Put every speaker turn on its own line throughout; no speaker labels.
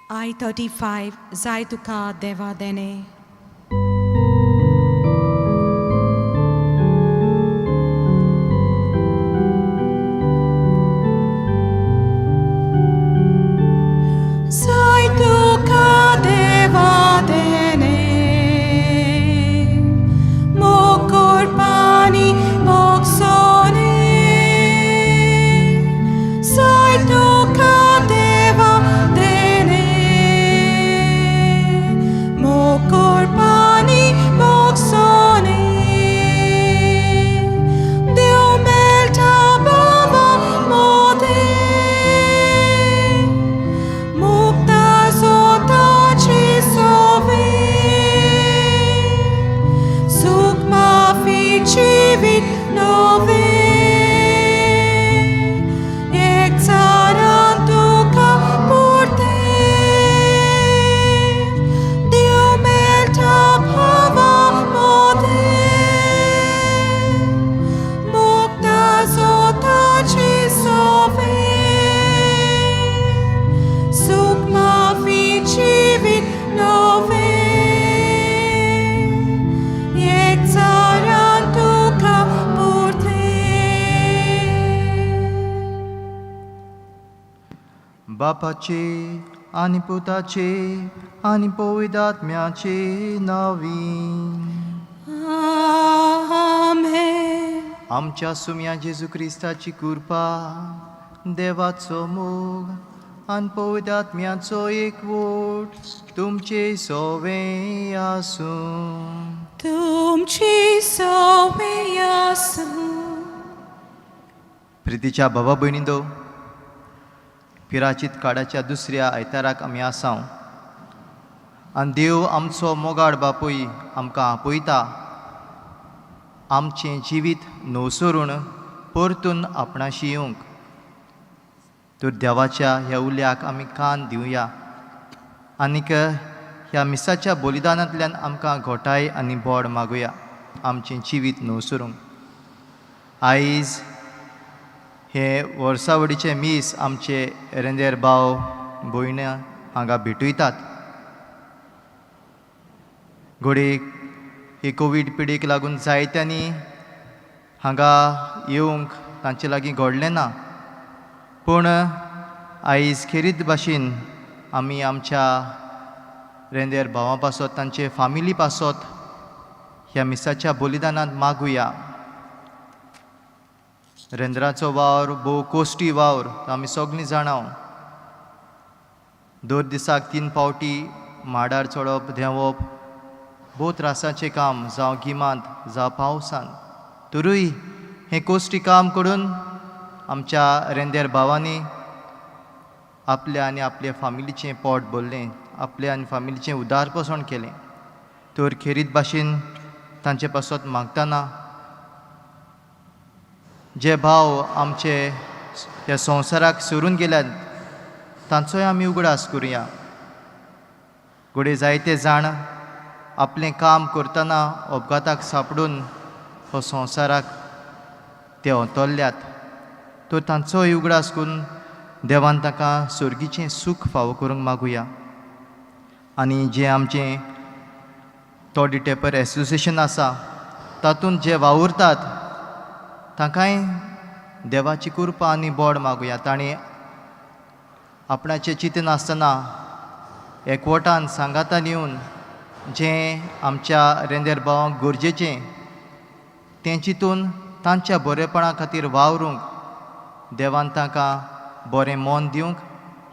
I-35 जाय तुका देवा देणे. जाय तुका देवा देणे, मोग करपानी मोगसोने. जाय तुका देवा देणे, मोग करपानी मोगसोने. देव मेळटा भावा मोदें, मुक्ता जोताची सोवे, सुख माफी जिवीत नवें, एकचारान तुका पुरतें. देव मेळटा भावा मोदें, मुक्ता जोताची सोवे, सुख माफी जिवीत नवें, एकचारान तुका पुरतें.
बापाचे आनी पुताचे आनी पवित्र आत्म्याचे नांवी.
आमेन.
आमच्या सुम्या जेजू क्रिस्ताची कृपा, देवाचो मोग आनी पवित्र आत्म्याचो एकवट तुमचे सोवे आसूं.
तुमची सोवे आसूं.
प्रितीच्या बाबा भयणींनो, पिराचीत काडाच्या दुसऱ्या आयताराक आमी आसाव आनी देव आमचो मोगाळ बापूय आमकां आपयता आमचें जिवीत नवसरून परतून आपणाशी येवंक. तर देवाच्या ह्या उल्याक आमी कान दिवया आनीक ह्या मिसाच्या बलिदानांतल्यान आमकां घोटाय आनी बोड मागुया आमचें जिवीत नवसरूंक. आयज हे वर्सावडीचें मीस आमचे रेंदेर भाव भयणां हांगा भेटयतात. घडये ही कोवीड पिडीक लागून जायत्यांनी हांगा येवंक तांचे लागीं घडलें ना, पूण आयज खेरीत भाशेन आमी आमच्या रेंदेर भावां पासत, तांचे फामिली पासत ह्या मिसाच्या बलिदानांत मागुया. रेंद्राचो वावर भोव कोश्टी वावर, आमी सगळीं जाणां. दर दिसाक 3 फावटी माडार चडप देंवप भोव त्रासाचें काम, जावं गिमांत जावं पावसांत. तरूय हें कोश्टी काम करून आमच्या रेंदेर भावांनी आपल्या आनी आपल्या फामिलीचें पोट भरलें, आपल्या आनी फामिलीचें उदारपोसण केलें. तर खेरीत भाशेन तांचे पासत मागतना जे भाव आमचे ह्या संवसाराक सोडून गेल्यात तांचोय आमी उगडास करुया. घडये जायते जाण आपलें काम करतना अपघाताक सापडून हो संवसाराक ते अंतरल्यात, तर तांचोय उगडास करून देवान तांकां सर्गीचें सूख फावो करूंक मागुया. आनी जें आमचें तोडी टेपर एसोसिएशन आसा तातूंत जे वावुरतात तांकांय देवाची कृपा आनी बोड मागुया. तांणी आपणाचें चिंतनासतना एकवटान सांगातान येवन जें आमच्या रेंदेर भावांक गरजेचें तें चिंतून तांच्या बरेपणा खातीर वावरूंक देवान तांकां बरें मन दिवंक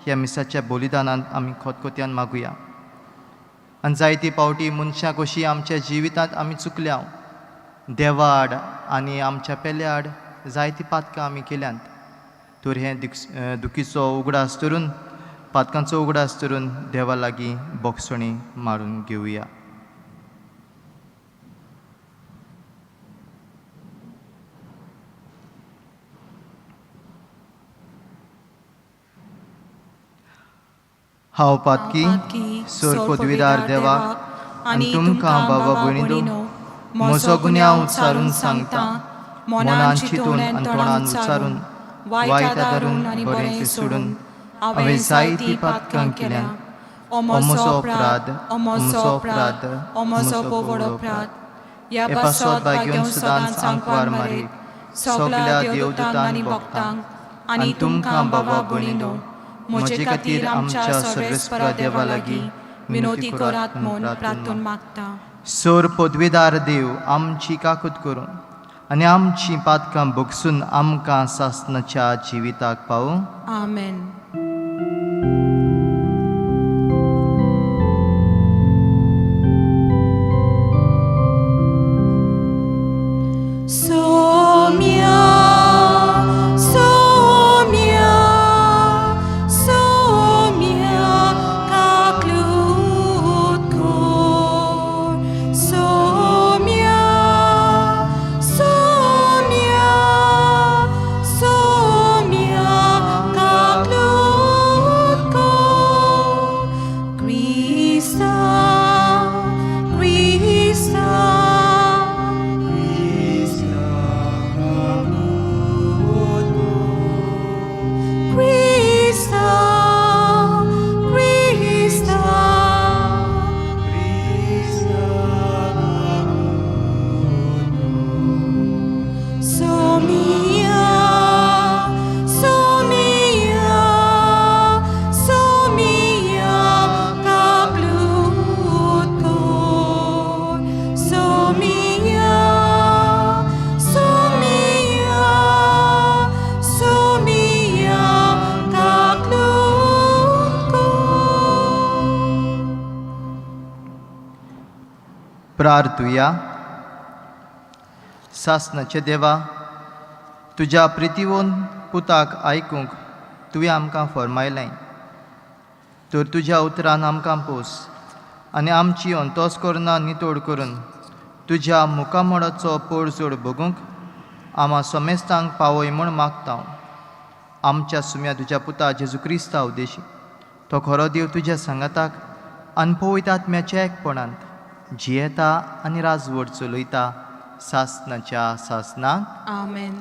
ह्या मिसाच्या बलिदानांत आमी खतखत्यान मागुया. आनी जायती फावटी मनशां कशीं आमच्या जिवितांत आमी चुकल्या, देवाड आनी आमच्या पेल्याड जायतीं पातकां आमी केल्यांत, तर हें दुखीचो उगडास धरून, पातकांचो उगडास धरून देवा लागीं बोगसणी मारून घेवया. हांव पातकी सोर पदवीदार देवाक आनी तुमकां बाबा भयणीनो म्हजो गुन्यांव उच्चारून सांगता, मनान चिंतून आनी तोंडान उच्चारून, वायट आदारून आनी बरें सोडून हांवें जायतीं पातकां केल्यात.
अमोसो अपराध, अमोसो अपराध, अमोसो पोवड अपराध. ह्या पासत भाग्योन सदांच आंकवार मारीत, सगल्या देवदूतांक आनी भक्तांक आनी तुमकां बाबा भयणीनो म्हजे खातीर आमच्या सर्वेस्परा देवा लागीं विनोती करात म्हूण प्रार्थून मागता.
सोर पदवेदार देव आमची काकूत करून आनी आमची पातकां भोगसून आमकां सासणाच्या जिविताक पावूं.
आमेन. Somia, somia, somia kaklutkur. Somia, somia, somia kaklutkur. Krista, Krista, Krista, Krista. Somia, somia, somia kaklutkur. Somia, somia, somia kaklutkur.
प्रार्थुया. सासणाचे देवा, तुज्या प्रितीवोन पुताक आयकूंक तुवें आमकां फर्मायलें, तर तुज्या उतरान आमकां पोस आनी आमची अंतस्करणां नितळ करून तुज्या मुखामळाचो पडजोड भोगूंक आमा समेस्तांक पावय म्हूण मागता हांव. आमच्या सुम्या तुज्या पुता जेजू क्रिस्ता उद्देशी, तो खरो देव तुज्या सांगाताक आनी पवित्र आत्म्याच्या एकपणांत जियेता आनी राजवट चलयता सासनाच्या सासनाक.
आमेन.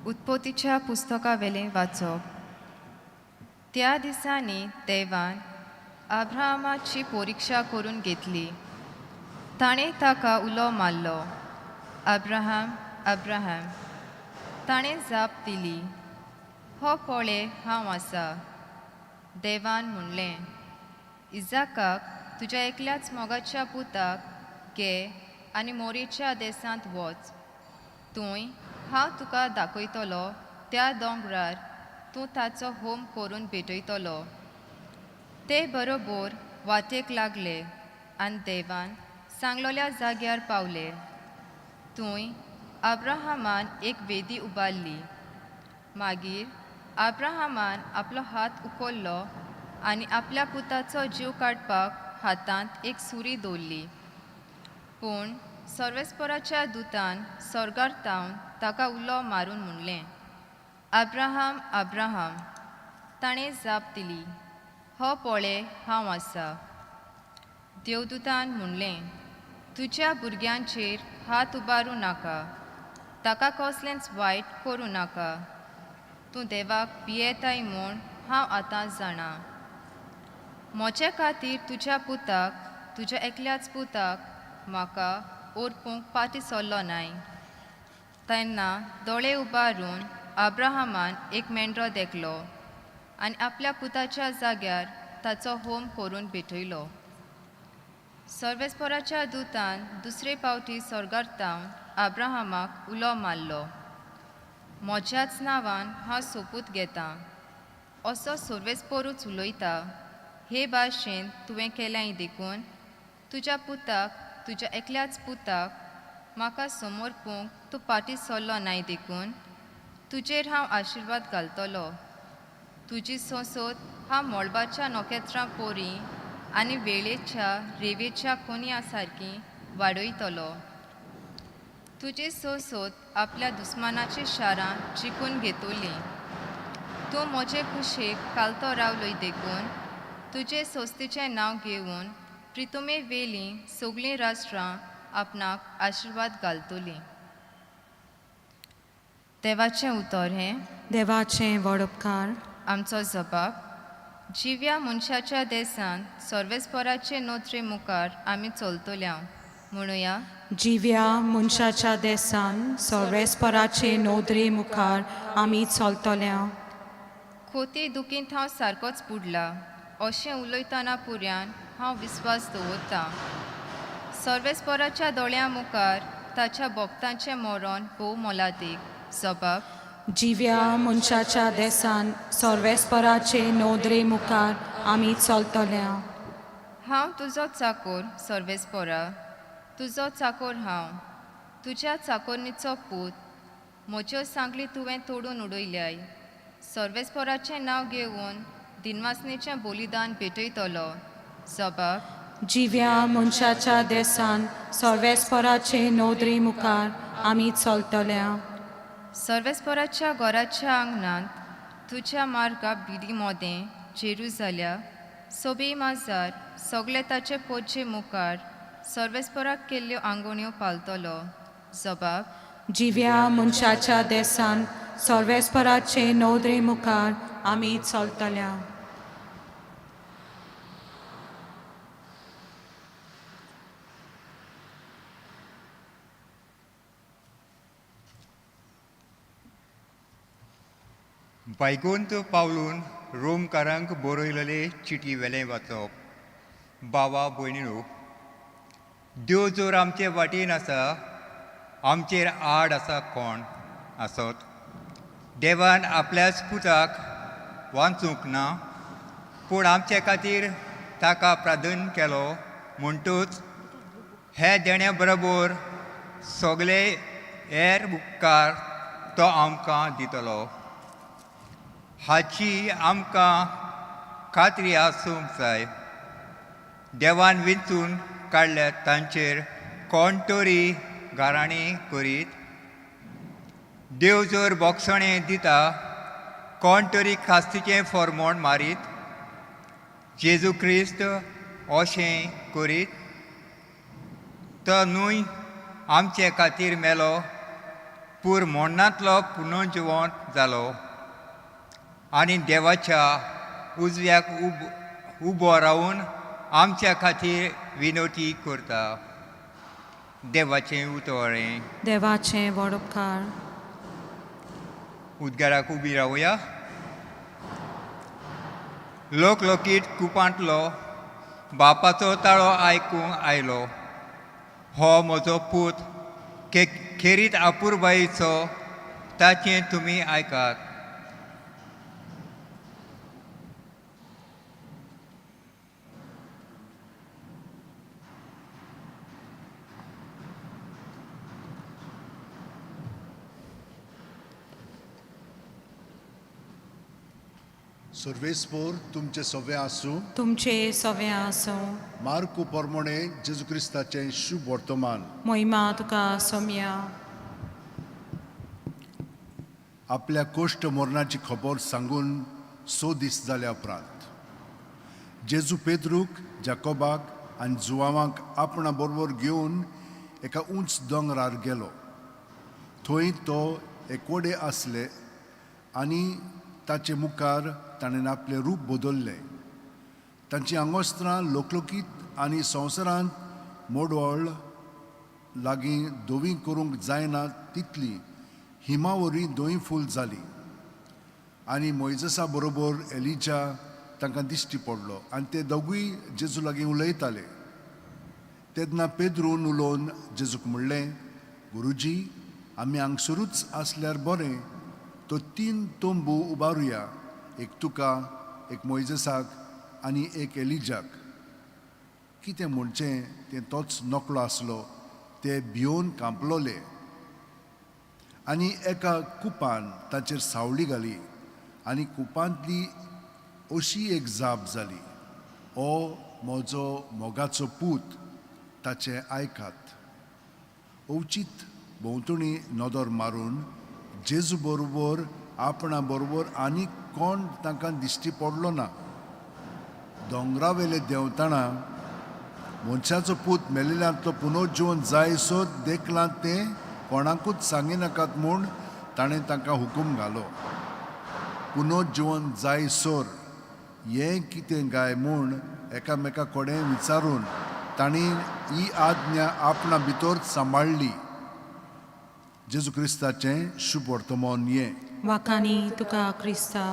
उत्पत्तीच्या पुस्तकावेलें वाचप. त्या दिसांनी देवान अब्राहमाची परिक्षा करून घेतली. ताणें ताका उलो मारलो, अब्राहम, अब्राहम. ताणें जाप दिली, हो पळय हांव आसा. देवान म्हणलें, इजाकाक तुज्या एकल्याच मोगाच्या पुताक घे आनी मोरेच्या देसांत वच. थंय हांव तुका दाखयतलो त्या दोंगरार तूं ताचो होम करून भेटयतलो. ते बरोबर वाटेक लागले आनी देवान सांगलोल्या जाग्यार पावले. थंय अब्राहमान एक वेदी उबारली. मागीर अब्राहमान आपलो हात उखल्लो आनी आपल्या पुताचो जीव काडपाक हातांत एक सुरी दवरली. पूण सर्वेस्पराच्या दुतान स्वर्गार तावन ताका उलो मारून म्हणलें, अब्राहम, अब्राहम. ताणें जाप दिली, हो पळय हांव आसा. देवदूतान म्हणलें, तुज्या भुरग्यांचेर हात उबारूं नाका, ताका कसलेंच वायट करूं नाका. तूं देवाक भियेताय म्हूण हांव आतां जाणा. म्हजे खातीर तुज्या पुताक, तुज्या एकल्याच पुताक म्हाका ओरपूंक फाटीं सरलो नाय. तेन्ना दोळे उबारून अब्राहमान एक मेंढरो देखलो आनी आपल्या पुताच्या जाग्यार ताचो होम करून भेटयलो. सर्वेस्पराच्या दुतान दुसरे फावटी स्वर्गार तावन अब्राहमाक उलो मारलो, म्हज्याच नांवान हांव सोपूत घेतां, असो सर्वेस्परूच उलयता, हे भाशेन तुवें केलें देखून तुज्या पुताक, तुज्या एकल्याच पुताक म्हाका समर्पूंक तूं फाटीं सरलो नाय देखून तुजेर हांव आशिर्वाद घालतलो. तुजी संसद हांव मळबाच्या नखेत्रां पोरी आनी वेळेच्या रेवेच्या कोनया सारकी वाडयतलो. तुजी संसद आपल्या दुस्मानाची शारां जिखून घेतली तूं म्हजे कुशीक कालतो रावलोय देखून तुजे सोस्तीचें नांव घेवन प्रितुमे वेलीं सगळीं राष्ट्रां आपणाक आशिर्वाद घालतलीं. देवाचें उतर हें.
देवाचें व्हड उपकार.
आमचो जबाब जिव्या मनशाच्या देसान सर्वेस्पराचे नोत्री मुखार आमी चलतल्या म्हणुया.
जिव्या मनशाच्या देसान सर्वेस्पराचे नोदरे मुखार आमी चलतल्या.
खोती दुखींत हांव सारकोच बुडला अशें उलयतना पुऱ्यान हांव विस्वास दवरतां. सर्वेस्पराच्या दोळ्यां मुखार ताच्या भक्तांचें मरण भोव मोलादीक. जबाब
जिव्या मनशाच्या देसान सर्वेस्पराचे नोदरे मुखार आमी चलतल्या.
हांव तुजो चाकोर सर्वेस्परा, तुजो चाकोर हांव, तुज्या चाकोरणीचो पूत. म्हज्यो सांगली तुवें तोडून उडयल्याय. सर्वेस्पराचें नांव घेवन दिनवासनेचें बलिदान भेटयतलो. जबाब
जिव्या मनशाच्या देसान सर्वेस्पराचे नोदरे मुखार आमी चलतल्या.
सर्वेस्पराच्या घराच्या आंगणांत तुज्या मार्गा बिडी मोदें जेरुजाल्या सोबी माजार सगळे ताचे पोरचे मुखार सर्वेस्पराक केल्ल्यो आंगोण्यो पालतलो. जबाब
जिव्या मनशाच्या देसान सर्वेस्पराचे नोदरे मुखार आमी चलतल्या.
बायगोंत पावलून रोमकारांक बरयलेले चिटी वेलें वाचप. बाबा भयणीनो, देव जर आमचे वाटेन आसा, आमचेर आड आसा कोण आसत? देवान आपल्याच पुताक वाचूंक ना, पूण आमचे खातीर ताका प्राधान्य केलो म्हणटूच हे देण्या बरोबर सगळे हेर उपकार तो आमकां दितलो. हाची आमकां खात्री आसूंक जाय. देवान विंचून काडल्यात तांचेर कोण तरी गाराणी करीत. देव जर बोगसणें दिता, कोण तरी खास्तीचें फॉर्मोण मारीत. जेजू क्रिस्त अशें करीत तो न्हय आमचे खातीर मेलो, पूर मोडणांतलो पुनर्जिवंत जालो आनी देवाच्या उजव्याक उबो रावन आमच्या खातीर विनवती करता. देवाचें उतोळें.
देवाचें व्हड उपकार.
उदगाराक उबी रावया. लोक लोकीत कुपांतलो बापाचो ताळो आयकूंक आयलो, हो म्हजो पूत खेरीत आपुरबायेचो, ताचें तुमी आयकात.
सर्वेस्पोर तुमचे सवे आसूं.
तुमचे सवे आसूं.
मार्कू पोरमोणे जेजू क्रिस्ताचें शुभ वर्तमान.
मोहिमा तुका सोम्या.
आपल्या कोश्ट मरणाची खबर सांगून 6 दीस जाल्या उपरांत जेजू पेद्रूक, जाकोबाक आनी जुवांवाक आपणा बरोबर घेवन एका उंच दोंगरार गेलो. थंय तो एकोडे आसले आनी ताचे मुखार ताणें आपलें रूप बदल्लें. तांचीं आंगोस्त्रां लोकलोकीत आनी संवसारांत मोडवळ लागीं धवीं करूंक जायना तितली हिमावरी धंय फूल जाली. आनी मोयजसा बरोबर एलिजा तांकां दिश्टी पडलो आनी ते दोगूय जेजू लागीं उलयताले. तेन्ना पेद्रून उलोवन जेजूक म्हणलें, गुरुजी, आमी हांगसरूच आसल्यार बरें, तो 3 तंबू उबारुया, एक तुका, एक मोयजसाक आनी एक एलिजाक. कितें म्हणचें तें तोच नकळो आसलो. ते भियोन कांपलोले आनी एका कुपान ताचेर सावळी घाली आनी कुपांतली अशी एक जाप जाली, ओ म्हजो मोगाचो पूत, ताचें आयकात. अवचीत भोंवतणी नदर मारून जेजू बरोबर आपणा बरोबर आनीक कोण तांकां दिश्टी पडलो ना. दोंगरावेले देंवतना मनशाचो पूत मेलिल्यांतलो पुनर्जिवन जायसो देखलां तें कोणाकूच सांगिनाकात म्हूण ताणें तांकां हुकूम घालो. पुनर्जिवन जायसर हें कितें काय म्हूण एकामेका कडेन विचारून तांणी ही आज्ञा आपणा भितर सांबाळ्ळी. जेजू क्रिस्ताचें शुभ वर्तमान हें.
वाखाणी तुका क्रिस्ता.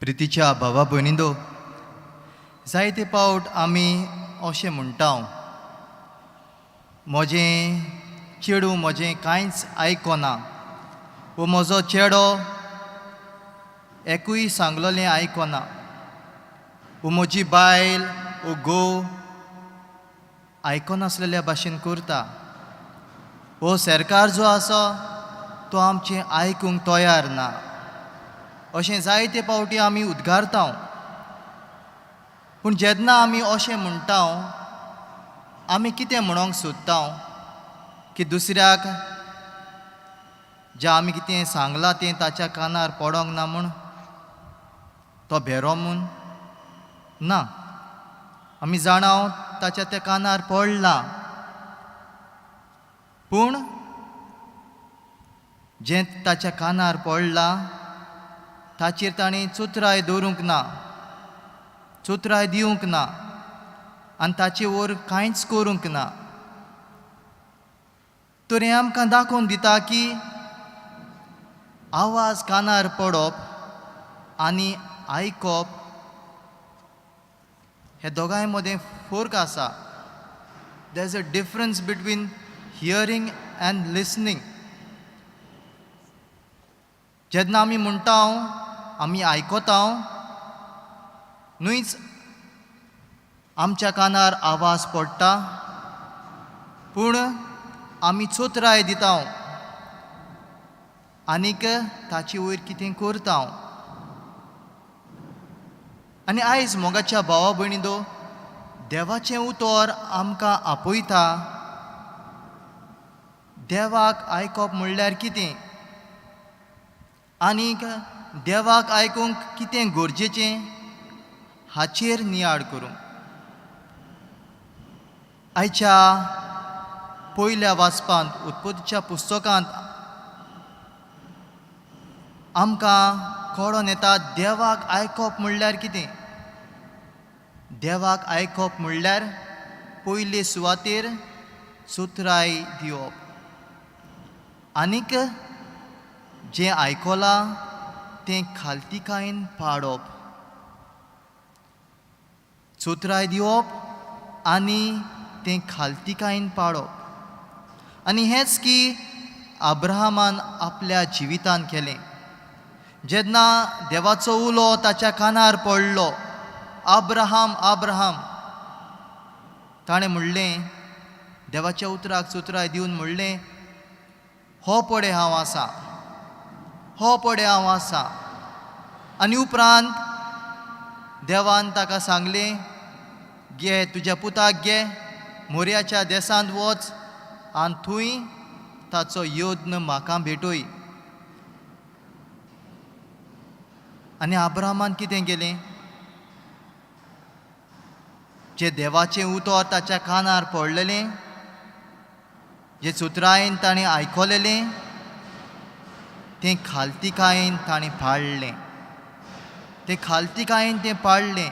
प्रितीच्या भावा भयणींनो, जायते पावट आमी अशें म्हणटा, म्हजें चेडूं म्हजें कांयच आयकना वो म्हजो चेडो एकूय सांगलोलें आयकना वो म्हजी बायल वो घोव आयकनासलेल्या भाशेन करता, हो सरकार जो आसा तो आमचें आयकूंक तयार ना, अशें जायते पावटी आमी उद्गारता. पूण जेन्ना आमी अशें म्हणटा, आमी कितें म्हणोंक सोदता की दुसऱ्याक जें आमी कितें सांगलां तें ताच्या कानार पडोंक ना म्हूण, तो भेरो म्हूण ना. आमी जाणा ताच्या त्या कानार पडलां, पूण जें ताच्या कानार पडलां ताचेर ताणें चुत्राय दवरूंक ना, चुत्राय दिवंक ना आनी ताचे वयर कांयच करूंक ना. तर हें आमकां दाखोवन दिता की आवाज कानार पडप आनी आयकप हे दोगांय मदें फरक आसा. There is a difference between hearing and listening. जेन्ना आमी म्हणटा आमी आयकता न्हूच, आमच्या कानार आवाज पडटा, पूण आमी चोत्राय दिता आनीक ताचे वयर कितें करता. आनी आयज मोगाच्या भावा भयणींनो, देवाचें उतर आमकां आपयता. देवाक आयकप म्हणल्यार कितें आनीक देवाक आयकूंक कितें गरजेचें हाचेर नियाळ करूंक. आयच्या पयल्या वाचपांत उत्पत्तीच्या पुस्तकांत आमकां कळोन येता देवाक आयकप म्हणल्यार कितें. देवाक आयकप म्हणल्यार पयले सुवातेर सुत्राय दिवप आनीक जें आयकलां तें खालतीकायेन पाडप, चोत्राय दिवप आनी तें खालतीकायेन पाडप. आनी हेंच की अब्राहमान आपल्या जिवितान केलें. जेन्ना देवाचो उलो ताच्या कानार पडलो, अब्राहम अब्राहम, ताणें म्हणलें, देवाच्या उतराक चोत्राय दिवन म्हणलें, हो पळय हांव आसा, हो पळय हांव आसा. आनी उपरांत देवान ताका सांगलें, घे तुज्या पुताक घे, मोरयाच्या देसांत वच आनी थंय ताचो यत्न म्हाका भेटय. आनी अब्राहमान कितें केलें, जें देवाचें उतर ताच्या कानार पडलेलें, जें चुत्रायेन ताणें आयकलेलें तें खालतीकायेन ताणें पाळ्ळें, तें खालतीकायेन तें पाळ्ळें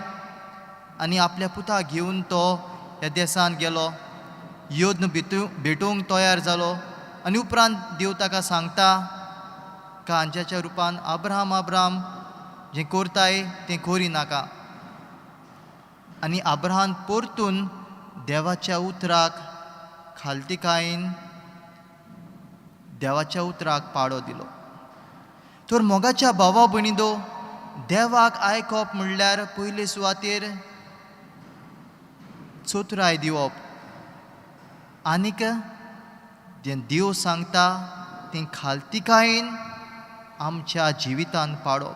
आनी आपल्या पुताक घेवन तो ह्या देसान गेलो, यत्न भेटोवंक तयार जालो. आनी उपरांत देव ताका सांगता कांज्याच्या रुपान, अब्राहम अब्राहम, जें करताय तें करी नाका. आनी अब्राहम परतून देवाच्या उतराक खालतीकायेन देवाच्या उतराक पाडो दिलो. तर मोगाच्या भावा भयणींनो, देवाक आयकप म्हणल्यार पयले सुवातेर चोत्राय दिवप आनीक जें देव सांगता तें खालतीकायेन आमच्या जिवितान पाडप.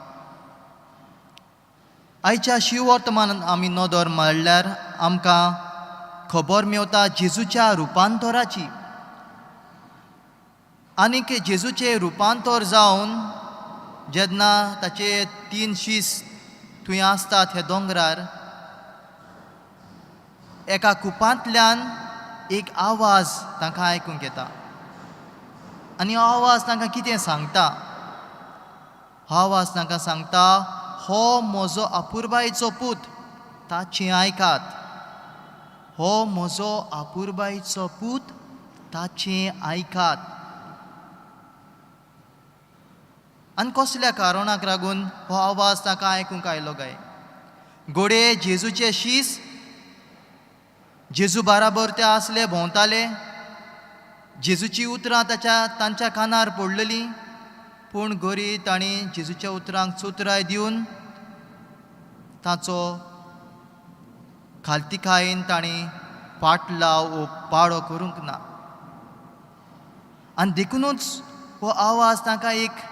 आयच्या शिववर्तमानान आमी नदर मारल्यार आमकां खबर मेवता जेजूच्या रुपांतराची. आनीक जेजूचें रुपांतर जावन जेन्ना ताचे तीन शीस थंय आसतात ह्या दोंगरार, एका कुपांतल्यान एक आवाज तांकां आयकूंक येता. आनी हो आवाज तांकां कितें सांगता? हो आवाज तांकां सांगता, हो म्हजो अपुरबायेचो पूत, ताचें आयकात. हो म्हजो अपुरबायेचो पूत, ताचें आयकात. आनी कसल्या कारणाक लागून हो आवाज ताका आयकूंक आयलो काय? घोडये जेजूचे शीस जेजू बाराबर ते आसले, भोंवताले, जेजूची उतरां ताच्या तांच्या कानार पडलेलीं, पूण गोरी तांणी जेजूच्या उतरांक चुतराय दिवन ताचो खालतिकायेन तांणी पाटलाव वो पाडो करूंक ना. आनी देखुनूच हो आवाज तांकां एक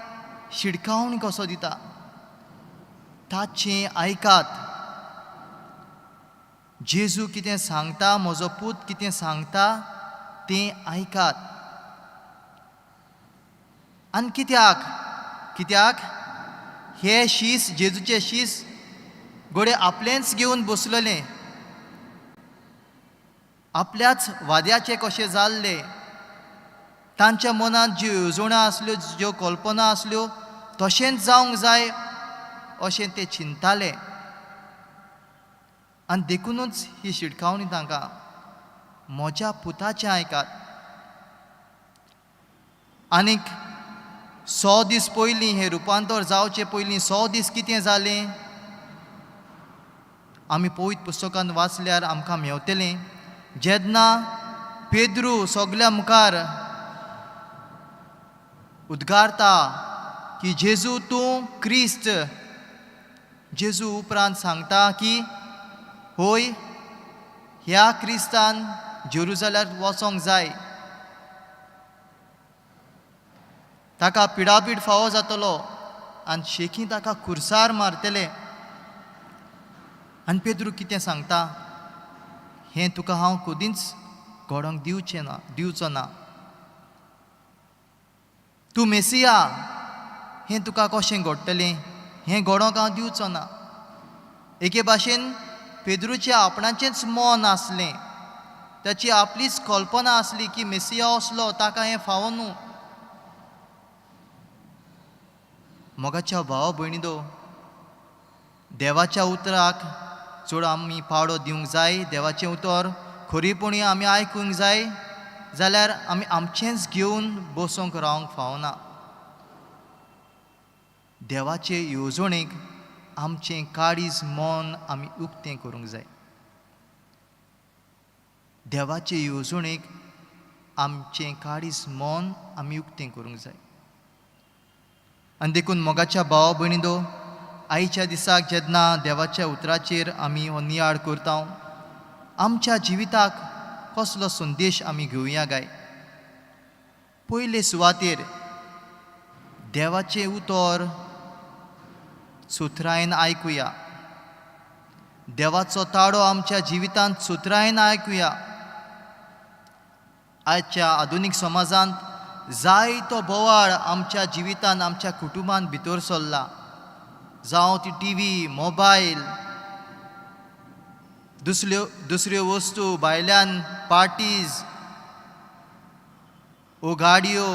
शिडकावणी कसो दिता, ताचें आयकात. जेजू कितें सांगता, म्हजो पूत कितें सांगता तें आयकात. आनी कित्याक कित्याक हे शीस, जेजूचे शीस घोडे आपलेंच घेवन बसलेले, आपल्याच वाद्याचे कशें जाल्ले. तांच्या मनांत ज्यो येवजण्यो आसल्यो, ज्यो कल्पना आसल्यो, तशेंच जावंक जाय अशें ते चिंताले. आनी देखुनूच ही शिटकावणी तांकां, म्हज्या पुताचें आयकात. आनीक 100 दीस पयलीं, हें रुपांतर जावचे पयलीं 100 दीस कितें जालें आमी पवित्र पुस्तकान वाचल्यार आमकां मेवतलें. जेन्ना पेद्रू सगल्या मुखार उद्गारता की जेजू तूं क्रिस्त, जेजू उपरांत सांगता की होय, ह्या क्रिस्तान जेरुजाल्यार वचोंक जाय, ताका पिडापीड फावो जातलो आनी शेकी ताका खुर्सार मारतले. आनी पेद्रू कितें सांगता, हें तुका हांव कदींच घडोवंक दिवचें ना, दिवचो ना. तूं मेसिया, हें तुका कशें घडटलें, हें घडोवंक हांव दिवचो ना. एके भाशेन पेद्रूचें आपणाचेंच मन आसलें, ताची आपलीच कल्पना आसली की मेसिया असलो, ताका हें फावो न्हू. मोगाच्या भाव भयणी दो, देवाच्या उतराक चड आमी पाडो दिवंक जाय. देवाचें उतर खरीपणी आमी आयकूंक जाय, जाल्यार आमी आमचेंच घेवन बसूंक रावंक फावना. देवाचे येवजणेक आमचें काळीज मन आमी उक्तें करूंक जाय. देवाचे येवजणेक आमचें काळीज मन आमी उक्तें करूंक जाय. आनी देखून मोगाच्या भाव भयणी दो, आयच्या दिसाक जेन्ना देवाच्या उतराचेर आमी हो नियाळ करता, आमच्या जिविताक कसलो संदेश आमी घेवया काय? पयले सुवातेर देवाचें उतर सुत्रायेन आयकुया, देवाचो ताळो आमच्या जिवितांत सुत्रायेन आयकुया. आयच्या आधुनीक समाजांत जायतो बोवाळ आमच्या जिवितांत, आमच्या कुटुंबांत भितर सरला. जावं ती टी व्ही, मोबायल, दुसऱ्यो दुसऱ्यो वस्तू, भायल्यान पार्टीज ओ गाडयो,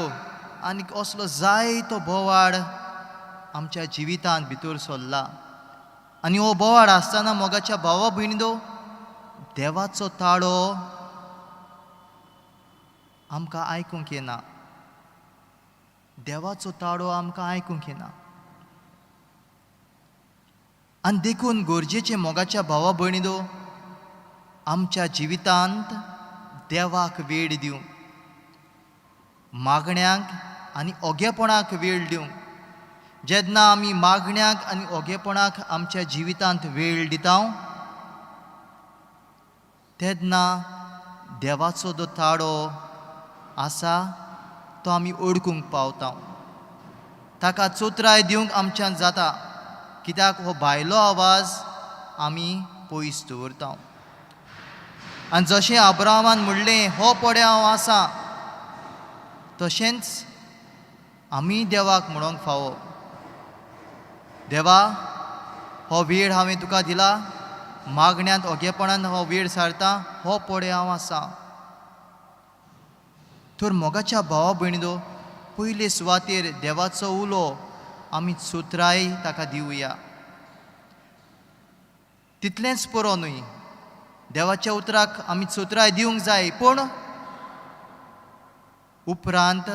आनी असलो जायतो बोवाळ आमच्या जिवितांत भितर सरला. आनी हो बोवाळ आसतना मोगाच्या भावा भयणी दो, देवाचो ताळो आमकां आयकूंक येना. देवाचो ताळो आमकां आयकूंक येना. आनी देखून गरजेचें मोगाच्या भावा भयणी दो, आमच्या जिवितांत देवाक वेळ दिवंक, मागण्यांक आनी ओगेपणाक वेळ दिवंक. जेन्ना आमी मागण्यांक आनी ओगेपणाक आमच्या जिवितांत वेळ दिता, तेन्ना देवाचो जो ताळो आसा तो आमी ओळखूंक पावता, ताका चोत्राय दिवंक आमच्यान जाता. कित्याक हो भायलो आवाज आमी पयस दवरता. आनी जशें अब्राहमान म्हणलें हो पळय हांव आसा, तशेंच आमी देवाक म्हणोंक फावो, देवा हो वेळ हांवें तुका दिला, मागण्यांत ओगेपणान हो वेळ सारता, हो पळय हांव आसा. तर मोगाच्या भावा भयणीनो, पयले सुवातेर देवाचो उलो आमी सुत्राय ताका दिवया. तितलेंच पुरो न्हय, देवाच्या उतराक आमी सुत्राय दिवंक जाय, पूण उपरांत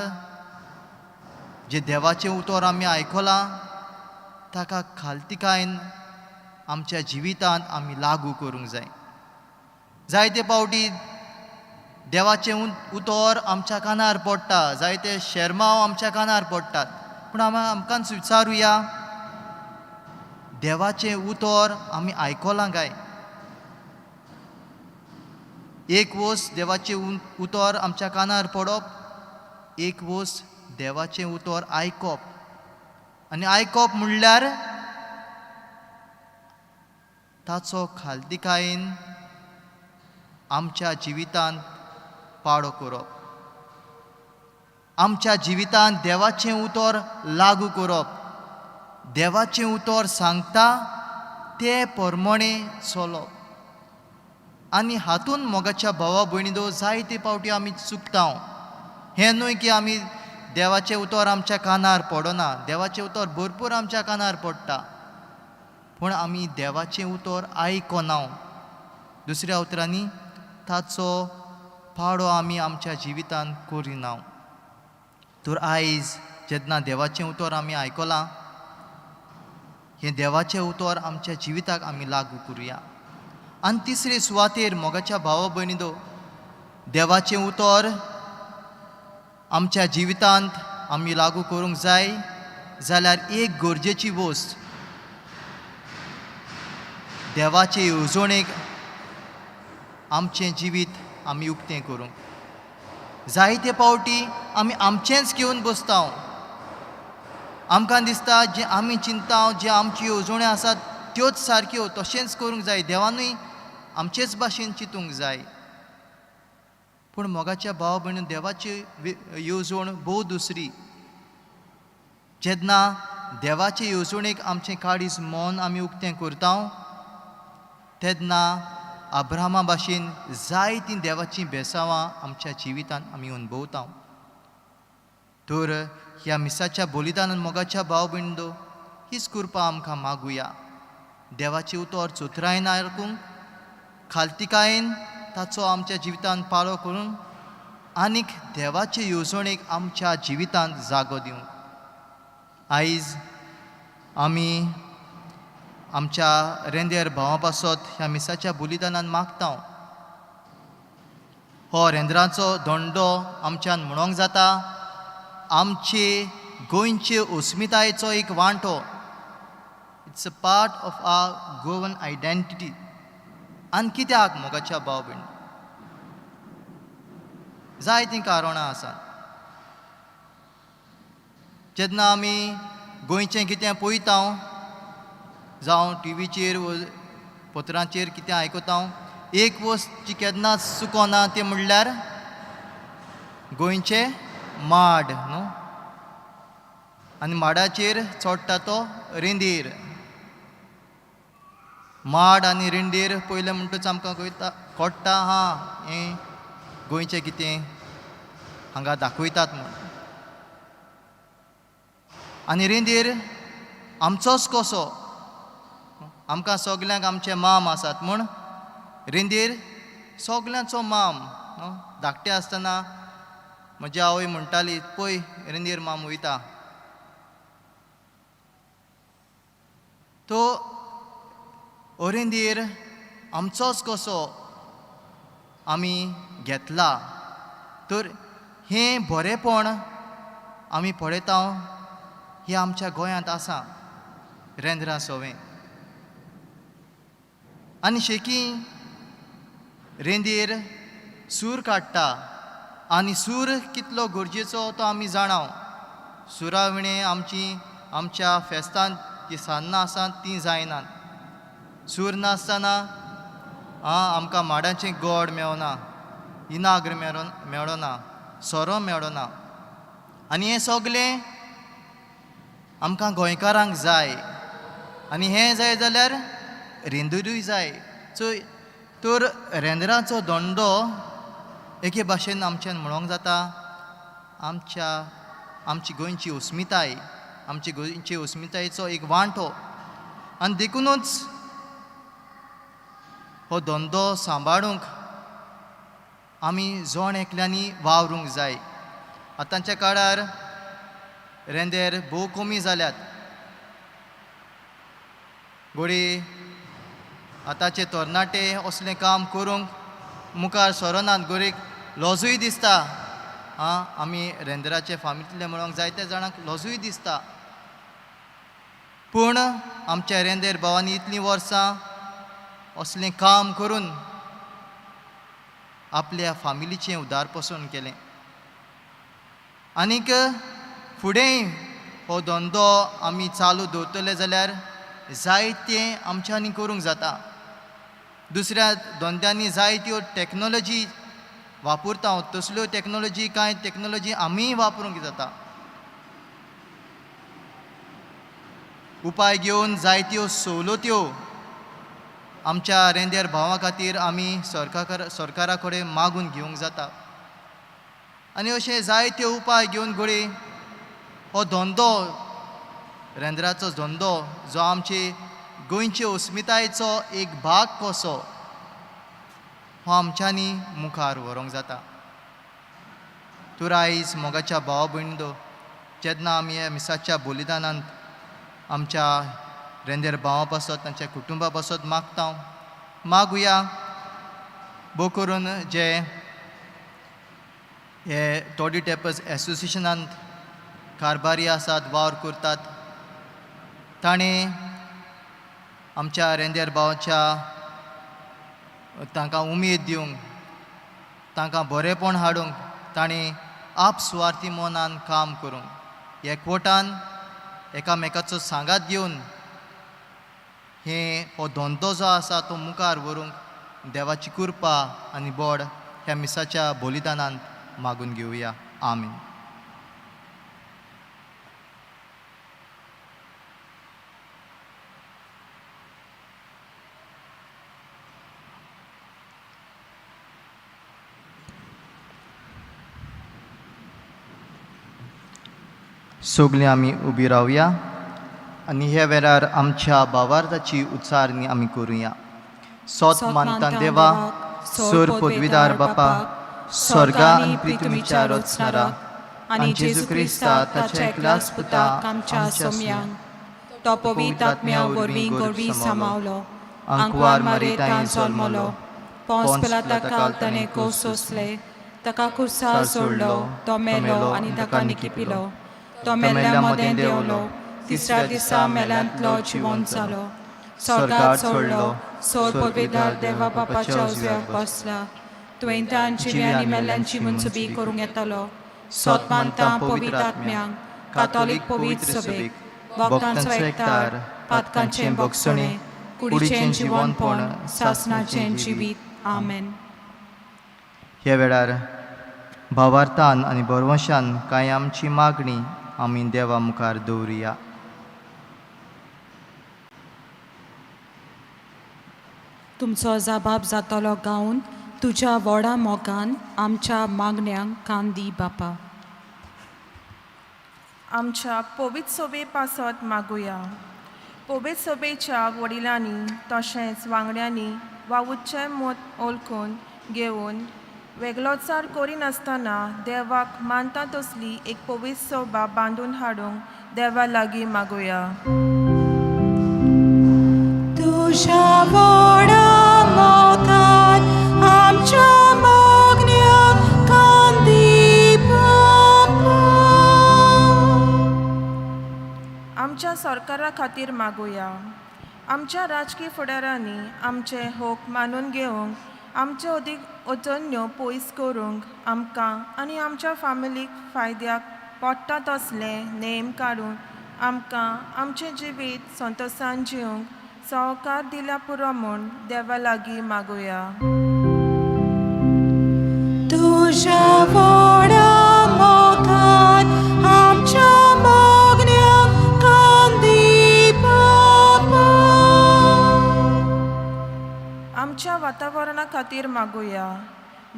जे देवाचें उतर आमी आयकलां ताका खालतिकायेन आमच्या जिवितांत आमी लागू करूंक जाय. जायते पावटी देवाचें उतर आमच्या कानार पडटा, जायते शेरमांव आमच्या कानार पडटात, पूण आमकांच विचारुया, देवाचें उतर आमी आयकलां काय? एक वस्त देवाचें उतर आमच्या कानार पडप, एक वस्त देवाचें उतर आयकप. आनी आयकप म्हणल्यार ताचो खालतिकायेन आमच्या जिवितांत पाडो करप, आमच्या जिवितांत देवाचें उतर लागू करप, देवाचें उतर सांगता ते प्रमाणे चलप. आनी हातून मोगाच्या भावा भयणीदो जायते पावटी आमी चुकता. हें न्हय की आमी देवाचें उतर आमच्या कानार पडना, देवाचें उतर भरपूर आमच्या कानार पडटा, पूण आमी देवाचें उतर आयकना. दुसऱ्या उतरांनी ताचो पाडो आमी आमच्या जिवितांत करिना. तर आयज जेन्ना देवाचें उतर आमी आयकलां, हें देवाचें उतर आमच्या जिविताक आमी लागू करुया. आनी तिसरे सुवातेर मोगाच्या भावा भयणीदो, देवाचें उतर आमच्या जिवितांत आमी लागू करूंक जाय जाल्यार एक गरजेची वस्त, देवाचे येवजणेक आमचें जिवीत आमी उक्तें करूंक. जायते पावटी आमी आमचेंच घेवन बसता. आमकां दिसता जें आमी चिंता, जे आमच्यो येवजण्यो आसात त्योच सारक्यो, तशेंच करूंक जाय, देवानूय आमचेच भाशेन चिंतूंक जाय. पूण मोगाच्या भाव भयणी, देवाची येवजण भोव दुसरी. जेन्ना देवाचे येवजणेक आमचें काळीज मन आमी उक्तें करता, तेन्ना अब्राहमा भाशेन जायतीं देवाचीं बेसांवां आमच्या जिवितांत आमी अनुभवता. तर ह्या मिसाच्या बलिदानान मोगाच्या भाव भयणींनो, हीच कृपा आमकां मागुया, देवाचें उतर चतुरायेन आयकूंक, खालतिकायेन ताचो आमच्या जिवितांत पाळो करूंक, आनीक देवाचे येवजणेक आमच्या जिवितांत जागो दिवंक. आयज आमी आमच्या रेंदेर भावां पासत ह्या मिसाच्या बलिदानान मागता. हो रेंद्राचो धोंडो आमच्यान म्हणोंक जाता आमचे गोंयचे अस्मितायेचो एक वांटो. It's a part of our Goan identity. आनी कित्याक मोगाच्या भाव भयण, जायतीं कारणां आसात. जेन्ना आमी गोंयचें कितें पळयता, जावं टिवीचेर पत्रांचेर कितें आयकता, एक वस्त जी केन्नाच चुकना ती म्हणल्यार गोंयचे माड न्हू, आनी माडाचेर चडटा तो रेंदेर. माड आनी रेंदेर पयलें म्हणटच आमकां कळटा कळटा हां हें गोंयचें कितें हांगा दाखयतात म्हूण. आनी रेंदेर आमचोच कसो, आमकां सगल्यांक आमचे माम आसात म्हूण रेंदेर सगल्यांचो माम न्हू. धाकटें आसतना म्हजी आवय म्हणटाली, पळय रेंदेर माम वयता. तो रेंदेर आमचोच कसो आमी घेतला. तर हें बरेंपण आमी पळयता हें आमच्या गोंयांत आसा रेंद्रा सोवें. आनी शेकी रेंदेर सूर काडटा, आनी सूर कितलो गरजेचो तो आमी जाणाव. सुरा विणें आमची आमच्या फेस्तांत ती सान्नां आसात तीं जायनात. सूर नासतना आमकां माडांचें गोड मेळना, इनाग्र मेळना, सोरो मेळना. आनी हें सगलें आमकां गोंयकारांक जाय. आनी हें जाय जाल्यार रेंदरूय जाय. चोय तर रेंदराचो धंदो एके भाशेन आमच्यान म्हणोंक जाता आमच्या आमची गोंयची अस्मिताय, आमची गोंयची अस्मितायेचो एक वांटो. आनी देखुनूच हो धंदो सांबाळूंक आमी जण एकल्यांनी वावरूंक जाय. आतांच्या काळार रेंदेर भोव कमी जाल्यात. घोडी आतांचे तरणाटे असलें काम करूंक मुखार सरनात, गोरीक लजूय दिसता. आं, आमी रेंदेराचे फामिलींतले म्हणूंक जायते जाणांक लजूय दिसता. पूण आमच्या रेंदेर भावांनी इतलीं वर्सां असलें काम करून आपल्या फामिलीचें उदारपोसण केलें. आनीक फुडेंय हो धंदो आमी चालू दवरतले जाल्यार जायतें आमच्यांनी करूंक जाता. दुसऱ्या धंद्यांनी जायत्यो टॅक्नोलॉजी वापरता, तसल्यो टॅक्नोलॉजी कांय टॅक्नोलॉजी आमीय वापरूंक जाता. उपाय घेवन जायत्यो सवलत्यो आमच्या रेंदेर भावां खातीर आमी सरकारा कडेन मागून घेवंक जाता. आनी अशे जायते उपाय घेवन घडये हो धंदो, रेंदेराचो धंदो जो आमचे गोंयचे अस्मितायेचो एक भाग कसो, हो आमच्यांनी मुखार व्हरूंक जाता. तर आयज मोगाच्या भाव भयणींनो, जेन्ना आमी ह्या मिसाच्या बलिदानांत आमच्या रेंदेर भावां पासत, तांच्या कुटुंबा पासत मागता, मागुया भोव करून जे हे टॉडी टॅपर्स एसोसिएशनांत कारभारी आसात, वावर करतात, ताणें आमच्या रेंदेर भावाच्या तांकां उमेद दिवंक, तांकां बरेंपण हाडूंक ताणें आपसुवार्थी मनान काम करूंक, एकवटान एकामेकाचो सांगात घेवन हे हो धंदो जो आसा तो मुखार व्हरूंक देवाची कृपा आनी बोड ह्या मिसाच्या बलिदानांत मागून घेवया. आमीन. सगळीं आमी उबी रावया आनी ह्या वेळार आमच्या भावार्थाची उच्चारणी आमी करुया. सोत मानता देवा, सोर पदवीदार बापा, स्वर्गा आनी पृथ्वीच्या रचणारा आनी जेजू क्रिस्ता ताच्या एकल्याच पुताक
आमच्या सोम्यांक, तो पवित्र आत्म्या वरवीं गोरवी सामावलो, आंकवार मारेतांय जल्मलो, पोंस पिलाता ताणें कोस सोंसले, ताका कुर्सार सोडलो, तो मेलो आनी ताका निकिपिलो, तो मेल्ल्या मदें देंवलो, तिसऱ्या दिसा मेल्यांतलो जिवंत जालो, स्वर्गात सोडलो, सोर पवित्र देवा बापाच्या उजव्याक बसला, तुवें तांची आनी मेल्ल्यांची मनसुबी करूंक येतलो. सोत मानता पवित्र आत्म्यांक, कातोलीक पवित्र सभेक, भक्तांचो एकतार, पातकांचें भोगसणें, कुडीचें जिवनपण, सासणाचें जिवीत. आमेन.
ह्या वेळार भावार्थान आनी बरवंशान कांय आमची मागणी आमी देवा मुखार दवरुया.
तुमचो जबाब जातलो गावन तुज्या व्हडा मोगान आमच्या मागण्यांक कान दी बापा.
आमच्या पवित्र सभे पासत मागुया. पवित्र सभेच्या वडिलांनी तशेंच वांगड्यांनी वावुरचें मत ओळखून घेवन वेगळोचार करिनासतना देवाक मानता तसली एक पवित्र सभा बांदून हाडूंक देवा लागीं मागुया.
तुज्या व्हडा मोगान आमच्या मागण्यांक कान दी बापा.
आमच्या सरकारा खातीर मागुया. आमच्या राजकीय फुडारांनी आमचे हक मानून घेवंक, आमचे अदीक अडचण्यो पयस करूंक, आमकां आनी आमच्या फामिलीक फायद्याक पडटा तसले नेम काडून आमकां आमचें जिवीत संतोसान जिवंक सावकार दिल्या पुरो म्हूण देवा लागीं मागुया.
तुज्या व्हडा मोगान आमच्या मागण्यांक कान दी बापा.
आमच्या वातावरणा खातीर मागुया.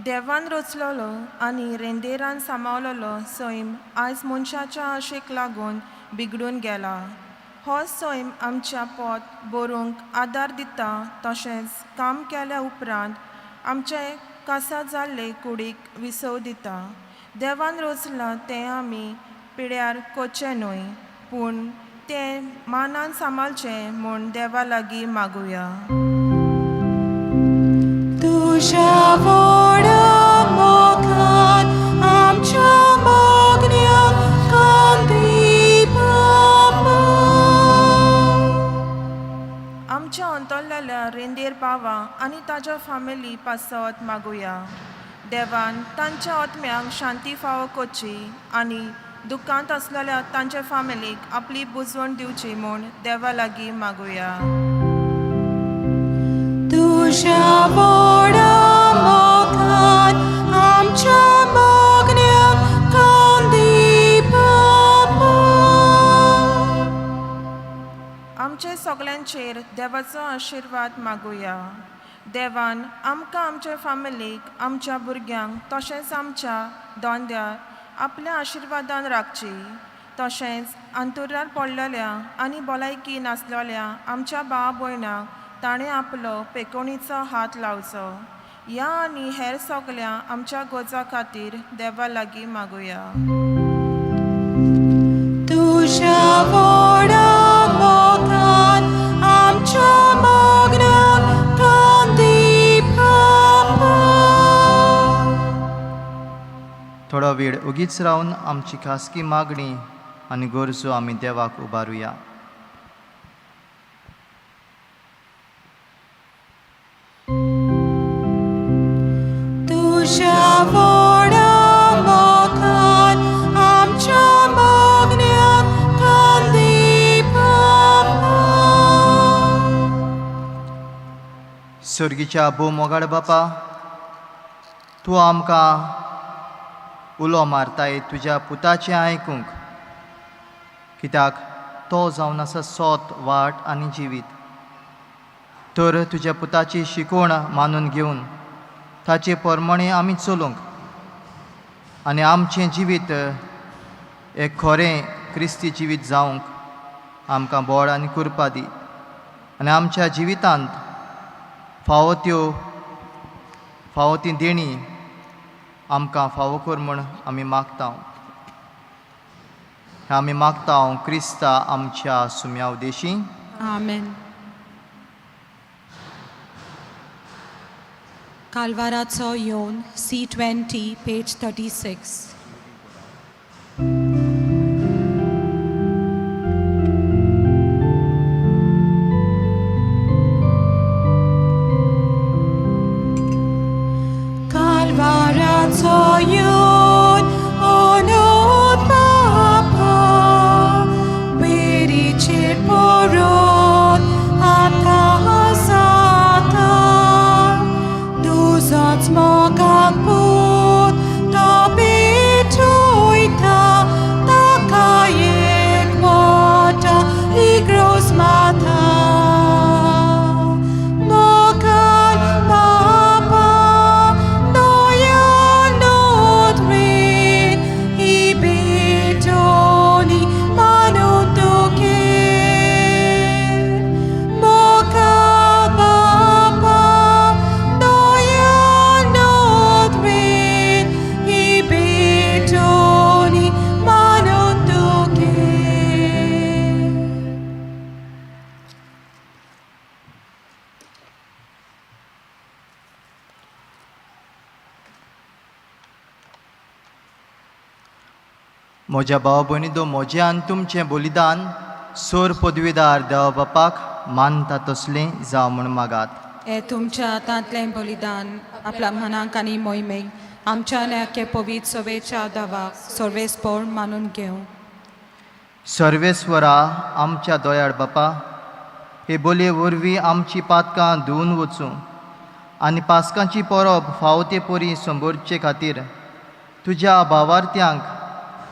देवान रचलोलो आनी रेंदेरान सांबाळलेलो सैम आयज मनशाच्या आशेक लागून बिगडून गेला. हो सैम आमच्या पोट भरूंक आदार दिता, तशेंच काम केल्या उपरांत आमचे कासा जाल्ले कुडीक विसव दिता. देवान रचलां तें आमी पिड्यार करचें न्हय, पूण तें मानान सांबाळचें म्हूण देवा लागीं मागुया.
तुज्या व्हडा मोगान आमच्या मागण्यांक कान दी बापा.
आमच्या अंतरलेल्या रेंदेर बावा आनी ताच्या फामिली पासत मागुया. देवान तांच्या आत्म्यांक शांती फावो करची आनी दुख्खांत आसलेल्या तांच्या फामिलीक आपली बुजवण दिवची म्हूण देवा लागीं मागुया.
तुज्या व्हडा मोगान आमच्या मागण्यांक कान दी बापा.
आमचे सगल्यांचेर देवाचो आशिर्वाद मागुया. देवान आमकां, आमच्या फामिलीक, आमच्या भुरग्यांक तशेंच आमच्या दोंद्यार आपल्या आशिर्वादान राखची. तशेंच अंतुरार पडलेल्या आनी भलायकी नासलेल्या आमच्या भाव भयणांक ताणें आपलो पेकोणीचो हात लावचो. ह्या आनी हेर सगल्या आमच्या गरजां खातीर देवा लागीं मागुया.
तुज्या व्हडा मोगान आमच्या मागण्यांक कान दी बापा.
थोडो वेळ उगीच रावन आमची खासगी मागणी आनी गरजो आमी देवाक उबारुया.
तुज्या व्हडा मोगान आमच्या मागण्यांक कान दी बापा.
सर्गीच्या भोव मोगाळ बापा, तूं आमकां उलो मारताय तुज्या पुताचें आयकूंक, कित्याक तो जावन आसा सोत, वाट आनी जिवीत. तर तुज्या पुताची शिकवण मानून घेवन ताचे प्रमाणे आमी चलूंक आनी आमचें जिवीत एक खरें क्रिस्ती जिवीत जावंक आमकां बळ आनी कृपा दी आनी आमच्या जिवितांत फावो ती देणी आमकां फावो कर म्हूण आमी मागता. हें आमी मागता क्रिस्ता आमच्या सुम्या उदेशी.
आमेन. कालवाराचो येवन, C 20, page 36. कालवाराचो येवन अनूत बापा, वेरीचेर पडून आतां जाता. तुजोच मोगाक पूत तो पेटयता, ताका एक मोठा इग्रोज माथा. मोगान बापा दयान नदरेन ही भेटवणी मानून तुगे. मोगान बापा दयान नदरेन ही भेटवणी मानून तुगे.
म्हज्या भाव भयणींनो, म्हजें आनी तुमचें बलिदान सोर पदवीदार देवा बापाक मानता तसलें जावं म्हूण मागात.
हे तुमच्या हातांतलें बलिदान आपल्या मनाक आनी मोहिमेक आमच्या न्याके पवित्र सवेच्या दावाक सर्वेस्पोर मानून घेवं.
सर्वेस्वरा आमच्या दोयाळ बापा, हे बोलये वरवीं आमची पातकां धुवन वचूं आनी पासकांची परब फावो ते परी संबोरचे खातीर तुज्या भावार्थ्यांक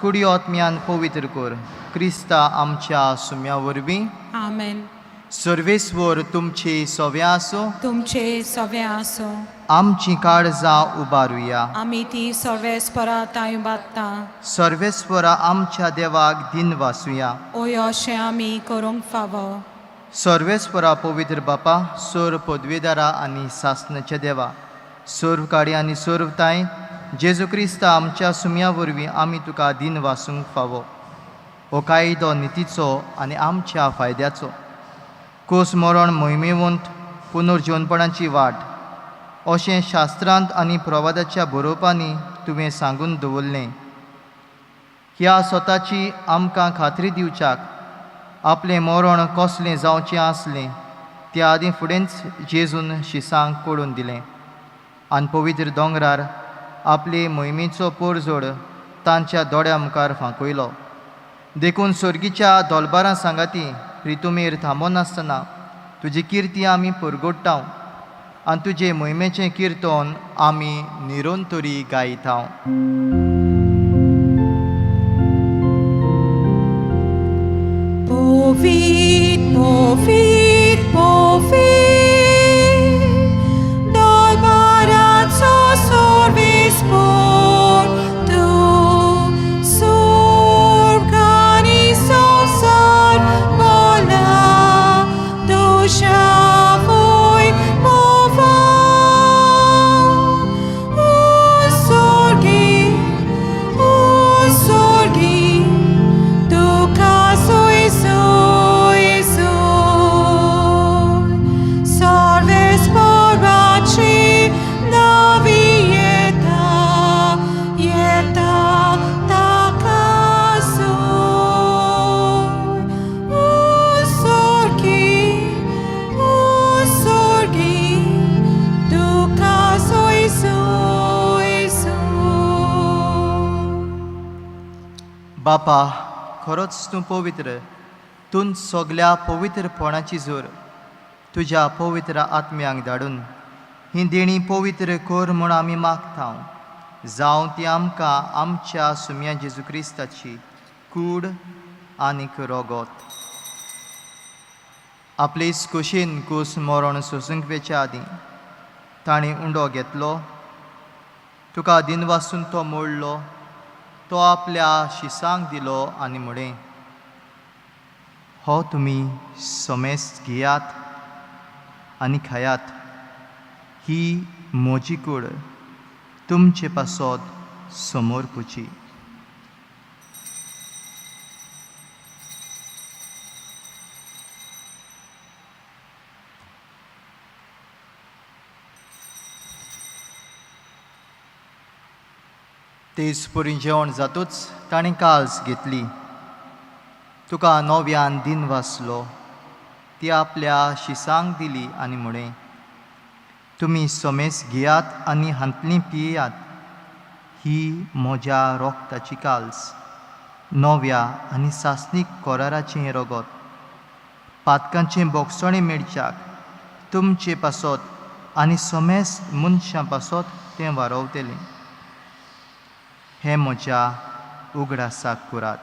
कुडी आत्म्यान पवित्र कर, क्रिस्ता आमच्या सुम्या वरवीं.
आमेन.
सर्वेस्वर तुमची सव्या आसूं.
तुमचे सवे आसूं.
आमची काळजां उबारुया.
आमी ती सर्वेस्परा तांय बादता.
सर्वेस्वरा आमच्या देवाक दिन वासुया.
ओय अशें आमी करूंक फावो.
सर्वेस्वरा पवित्र बापा, सर्व पदवेदारा आनी सासनाच्या देवा, सर्व काडी आनी सर्व तांय जेजू क्रिस्ता आमच्या सुम्या वरवीं आमी तुका दिन वासूंक फावो. हो कायदो नितीचो आनी आमच्या फायद्याचो. कोस मरण मोहिमेवंत पुनर्जीवनपणाची वाट अशें शास्त्रांत आनी प्रवादाच्या बरोवपांनी तुवें सांगून दवरलें. ह्या स्वताची आमकां खात्री दिवच्याक आपलें मरण कसलें जावचें आसलें त्या आदीं फुडेंच जेजून शिसांक कळून दिलें आनी पवित्र दोंगरार आपले मोहिमेचो पोरजोड तांच्या दोळ्या मुखार फांकयलो. देखून सर्गीच्या दोलबारां सांगाती प्रितुमेर थांबनासतना तुजी किर्ती आमी परगोडटाव आनी तुजे मोहिमेचें किर्तन आमी निरंतरी गायताव.
Povit, povit, povit, dolbaraco servis por tu, surgani sosar bola, duša voi mova. Usorgi, usorgi, duca sui sui sui, salves poraci navieta, ieta taca sui. Usorgi, usorgi, duca sui sui sui.
बापा, खरोच तूं पवित्र, तूं सगल्या पवित्रपणाची जोर. तुज्या पवित्र आत्म्यांक धाडून ही देणी पवित्र कर म्हूण आमी मागता. जावं ती आमकां आमच्या सुम्या जेजू क्रिस्ताची कूड आनीक रोगोत. आपलेच कुशीन कूस मरण सोसूंक वेच्या आदीं ताणें उंडो घेतलो, तुका दिनवासून तो मोडलो, तो आपल्या शिसांक दिलो आनी म्हळें, हो तुमी समेस्त घेयात आनी खायात, ही म्हजी कूड तुमचे पासत समोर पुची. तेच परी जेवण जातूच ताणें काल्स घेतली, तुका नव्यान दिन वाचलो, ती आपल्या शिसांक दिली आनी म्हळें, तुमी समेस घेयात आनी हांतली पियात, ही म्हज्या रोगताची काल्स, नव्या आनी सासणीक कोराराचें रगत, पातकांचें बोगसणें मेळच्याक तुमचे पासत आनी समेस मनशां पासत तें वारवतलें. हें म्हज्या उगडासाक करात.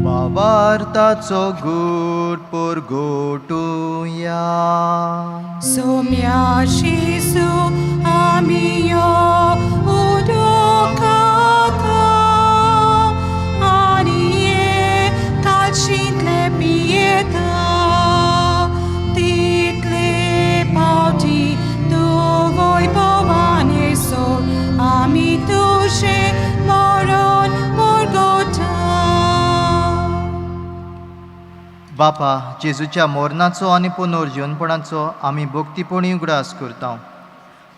भावार्थाचो गूट परगटुया.
सोम्या शिसू आमी यो उदकाता आनी हे काळशींतले पियेता, तितले पावटी तूं वय भवानी सोड आमी तुजें मरण परगटा.
बापा, जेजूच्या मरणाचो आनी पुनर्जीवनपणाचो आमी भक्तीपणी उगडास करता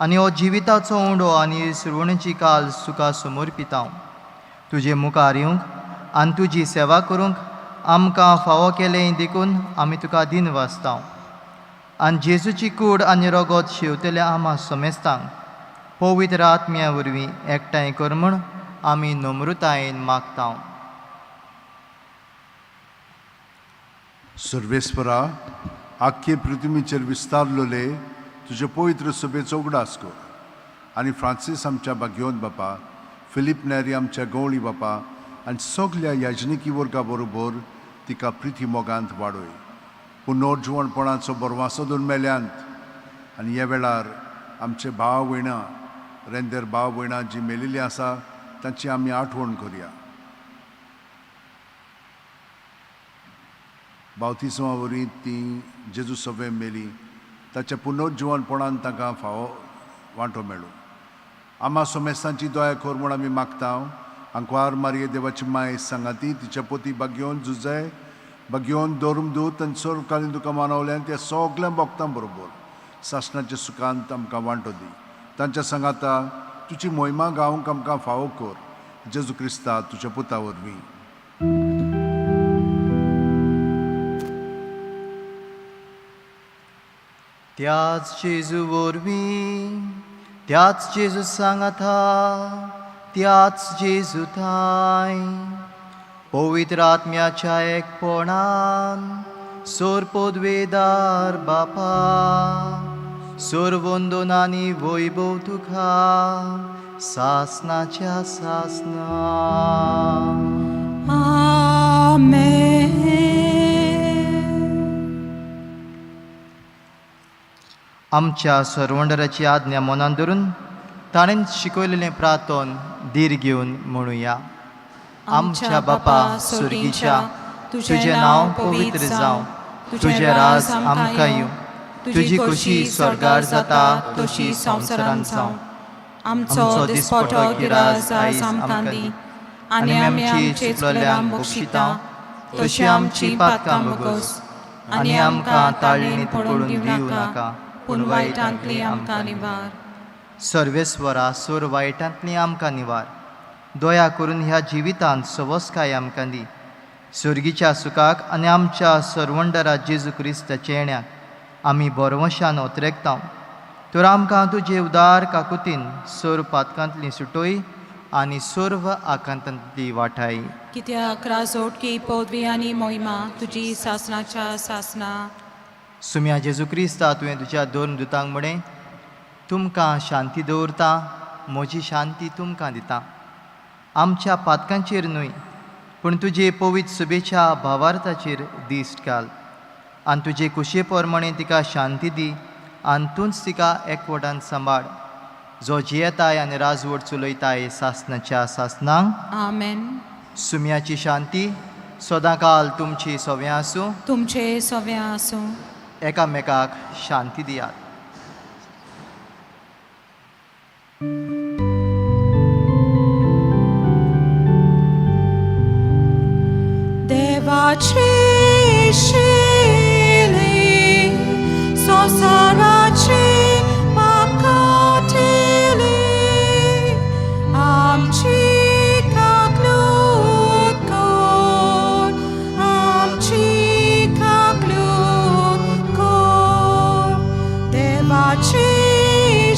आनी हो जिविताचो उंडो आनी सुरवणेची काल तुका समर्पिता. तुजे मुखार येवंक आनी तुजी सेवा करूंक आमकां फावो केलें देखून आमी तुका दिन वाचता. आनी जेजूची कूड आनी रगत शेवतल्या आमा समेस्तांक पवित्र आत्म्या वरवीं एकठांय कर म्हूण आमी नम्रतायेन मागता.
सर्वेस्परा, आख्खे पृथ्वीचेर विस्तारलेले तुजे पवित्र सभेचो उगडास कर आनी फ्रांसीस आमच्या भाग्योन बापा, फिलीप नेरी आमच्या गवळी बापा आनी सगल्या याजनिकी वर्गा बरोबर तिका प्रिती मोगांत वाडय. पुनर्जिवणपणाचो बरवासो दोन मेल्यांत आनी ह्या वेळार आमचे भाव भयणां, रेंदेर भाव भयणां जी मेलिल्लीं आसा तांची आमी आठवण करया. बावतिसमा वरवीं ती जेजू सभे मेली ताच्या पुनर्जिवणपणान तांकां फावो वांटो मेळूं. आमा सोमेस्तांची दया कर म्हूण आमी मागता. आंकवार मारये देवाची माय सांगाती तिच्या पोती बागयोवन जुजय बागयोवन धर्मदूत आनी सर्वकालीन तुका मानवल्यान त्या सगल्या भक्तां बरोबर सासणाच्या सुखांत आमकां वांटो दी. तांच्या सांगाता तुजी मोहिमा गावंक आमकां फावो कर, जेजू क्रिस्ता तुज्या पुता वरवीं.
त्याच जेजू वरवीं, त्याच जेजू सांगाता, त्याच जेजू थांय पवित्र आत्म्याच्या एकपणान सोर पदवेदार बापा, सोर आनी वैभव तुका सासनाच्या सासना.
आमेन.
आमच्या सरवंडराची आज्ञा मनान धरून ताणें शिकयलेलें प्रार्थन धीर घेवन म्हणुया. आमच्या बापा सुर्गीच्या, तुजें नांव पवित्र जावं, तुजें राज आमकां येवं, तुजी खोशी स्वर्गार जाता तशी संवसारांत जावं.
आमचो दिसपटो गिराज आयज आमकां दी आनी आमी आमचे चुकलेल्यांक बक्षिता तशी आमची पातकां भोगोस आनी आमकां ताळणीत पडून दिवं नाका, पूण वायटांतली आमकां निवार.
सर्वेस्वरा, सोर वायटांतली आमकां निवार. दया करून ह्या जिवितांत सवस्काय आमकां दी. सुर्गीच्या सुखाक आनी आमच्या सरवंडरा जेजू क्रिस्ताच्या येण्याक आमी बरवशान ओतरेकता. तर आमकां तुजे उदार काकुतीन सोर पातकांतली सुटोय आनी सर्व आकांतांतली वाठाय.
कित्याक राजोटकी पदवी आनी मोहिमा तुजी सासनाच्या सासना.
सुम्या जेजू क्रिस्ता, तुवें तुज्या दोन दुतांक म्हणें, तुमकां शांती दवरता, म्हजी शांती तुमकां दिता. आमच्या पातकांचेर न्हय, पूण तुजे पवित्र शुभेच्या भावार्थाचेर दिश्ट घाल आनी तुजे कुशे प्रमाणे तिका शांती दी आनी तूंच तिका एकवटान सांबाळ, जो जियेताय आनी राजवट चलयताय सासनाच्या सासनांक.
आमेन.
सुम्याची शांती सदांकाल तुमची सव्यां आसूं.
तुमचे सव्यां आसूं.
एकामेकाक शांती दियात.
देवाची शिली संवसाराची पाप काडटली, आमची काकलूत कर, आमची काकलूत कर. देवाची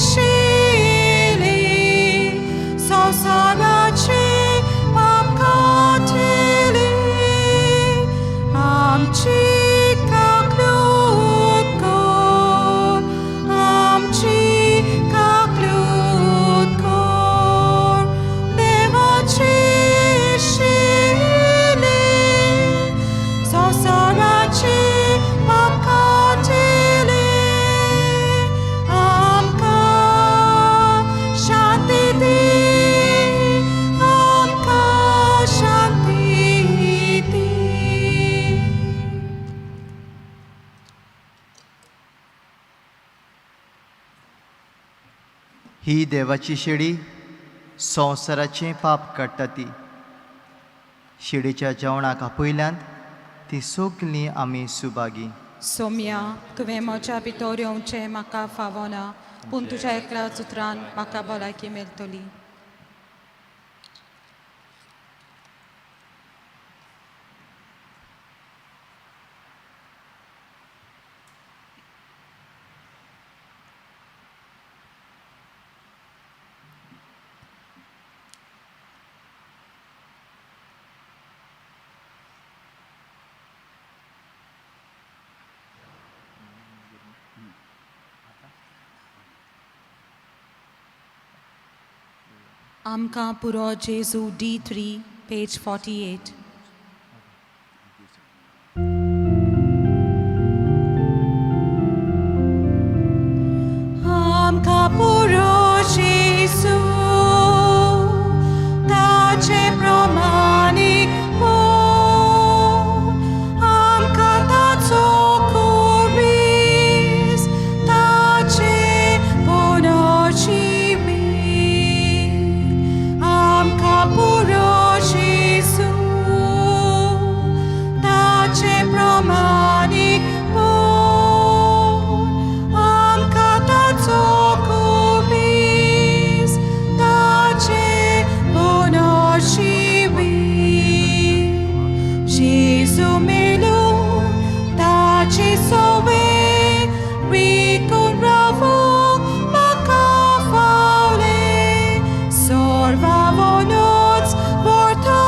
शिली संवसाराची पाप काडटली, आमची काकलूत कर, आमची काकलूत कर. देवाची शिली संवसाराची पाप काडटली, आमकां शांती दी, आमकां शांती दी.
ही देवाची शेडी संवसाराचें पाप काडटा ती. शेडीच्या जेवणाक आपयल्यांत ती सगलीं आमी सुभागी.
सोम्या, तुवें म्हज्या भितर येवचें म्हाका फावना, पूण तुज्या एकल्याच उतरान म्हाका भलायकी मेळटली. आमकां पुरो जेजू D3 page 48. आमकां पुरो जेजू ताचे प्रमाणीक आमकां ताचो खुरीस ताचे पुनर्जिवीत आमकां पुरो जेजू ताचे प्रमाणीक आमकां ताचो खुरीस ताचे पुनर्जिवीत जेजू मेलो ताची सोवे विकून रावूंक म्हाका फावलें सोर्वावनूच व्हरतो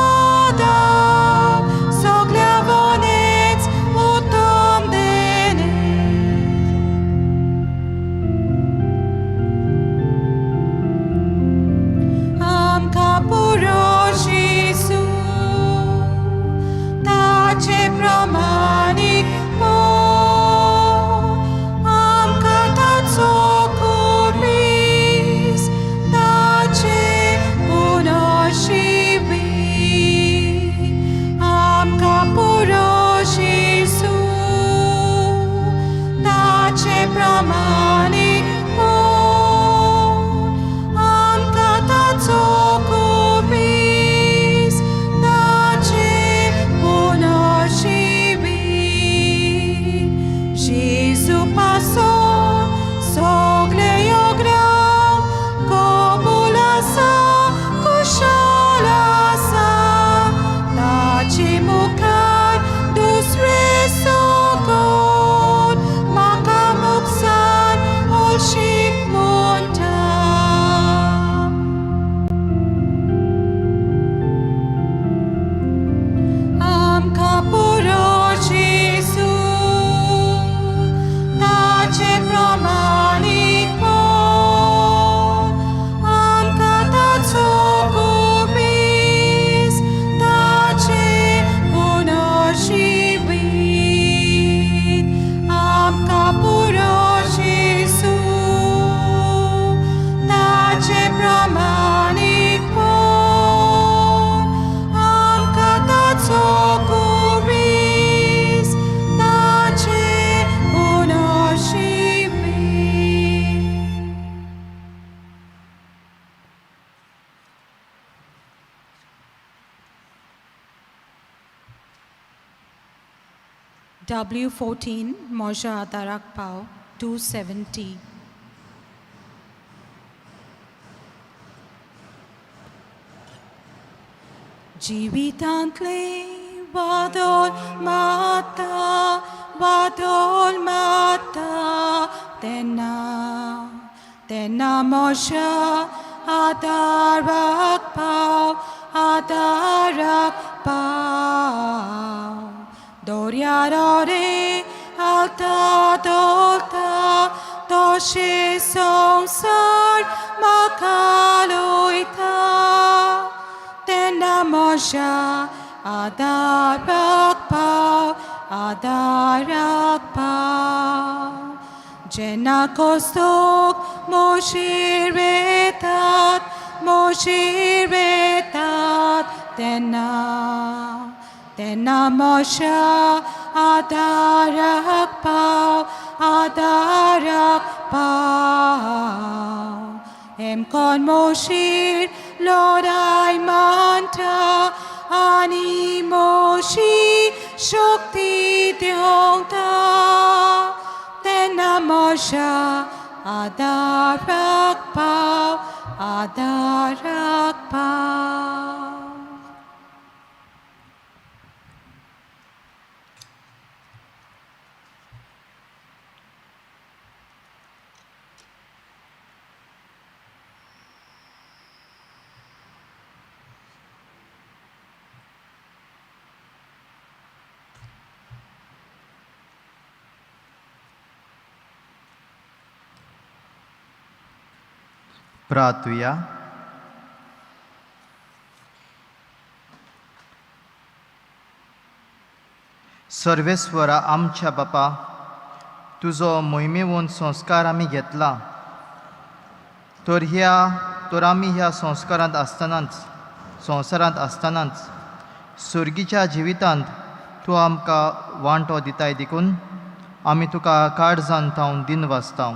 आदार सगल्या वनेच उत्तम देणें. आमकां पुरो जेजू ताचे प्रमाणीक आमकां ताचो खुरीस ताचे पुनर्जिवीत आमकां पुरो जेजू ताचे प्रमाणीक आमकां ताचो खुरीस ताचे पुनर्जिवीत जेजू पासून सगळें योगदान कबूल आसा कुशल आसा ताचे मुखार दुसरें सगून म्हाका मुकसान हळशीक म्हणटा. आमकां पुरो जेजू ताचे प्रमाणीक आमकां ताचो खुरीस ताचे पुनर्जिवीत आमकां पुरो जेजू ताचे प्रमाणीक आमकां ताचो खुरीस ताचे पुनर्जिवीत. W14 म्हज्या आदाराक पाव 270. जिवितांतले वादळ माता वादळ माता तेन्ना तेन्ना म्हज्या आदाराक पाव आदाराक पाव दर्यार रे आलता दोलता तशें संवसार म्हाका लोयता तेन्ना म्हज्या आदाराक पाव आदाराक पाव जेन्ना कोस्तोक म्हजेर येतात तेन्ना तेन्ना म्हज्या आदाराक पाव आदाराक पाव हेमकोन मोशीर लढाय मांडटा आनी मोशी शक्ती दिवता तेन्ना म्हज्या आदाराक पाव आदाराक पाव.
प्रार्थुया. सर्वेस्वरा आमच्या बापा, तुजो मोहिमेवंत संस्कार आमी घेतला, तर ह्या तर आमी ह्या संस्कारांत आसतनाच, संवसारांत आसतनाच सर्गीच्या जिवितांत तूं आमकां वांटो दिताय देखून आमी तुका काळजान थावन दिन वाचता.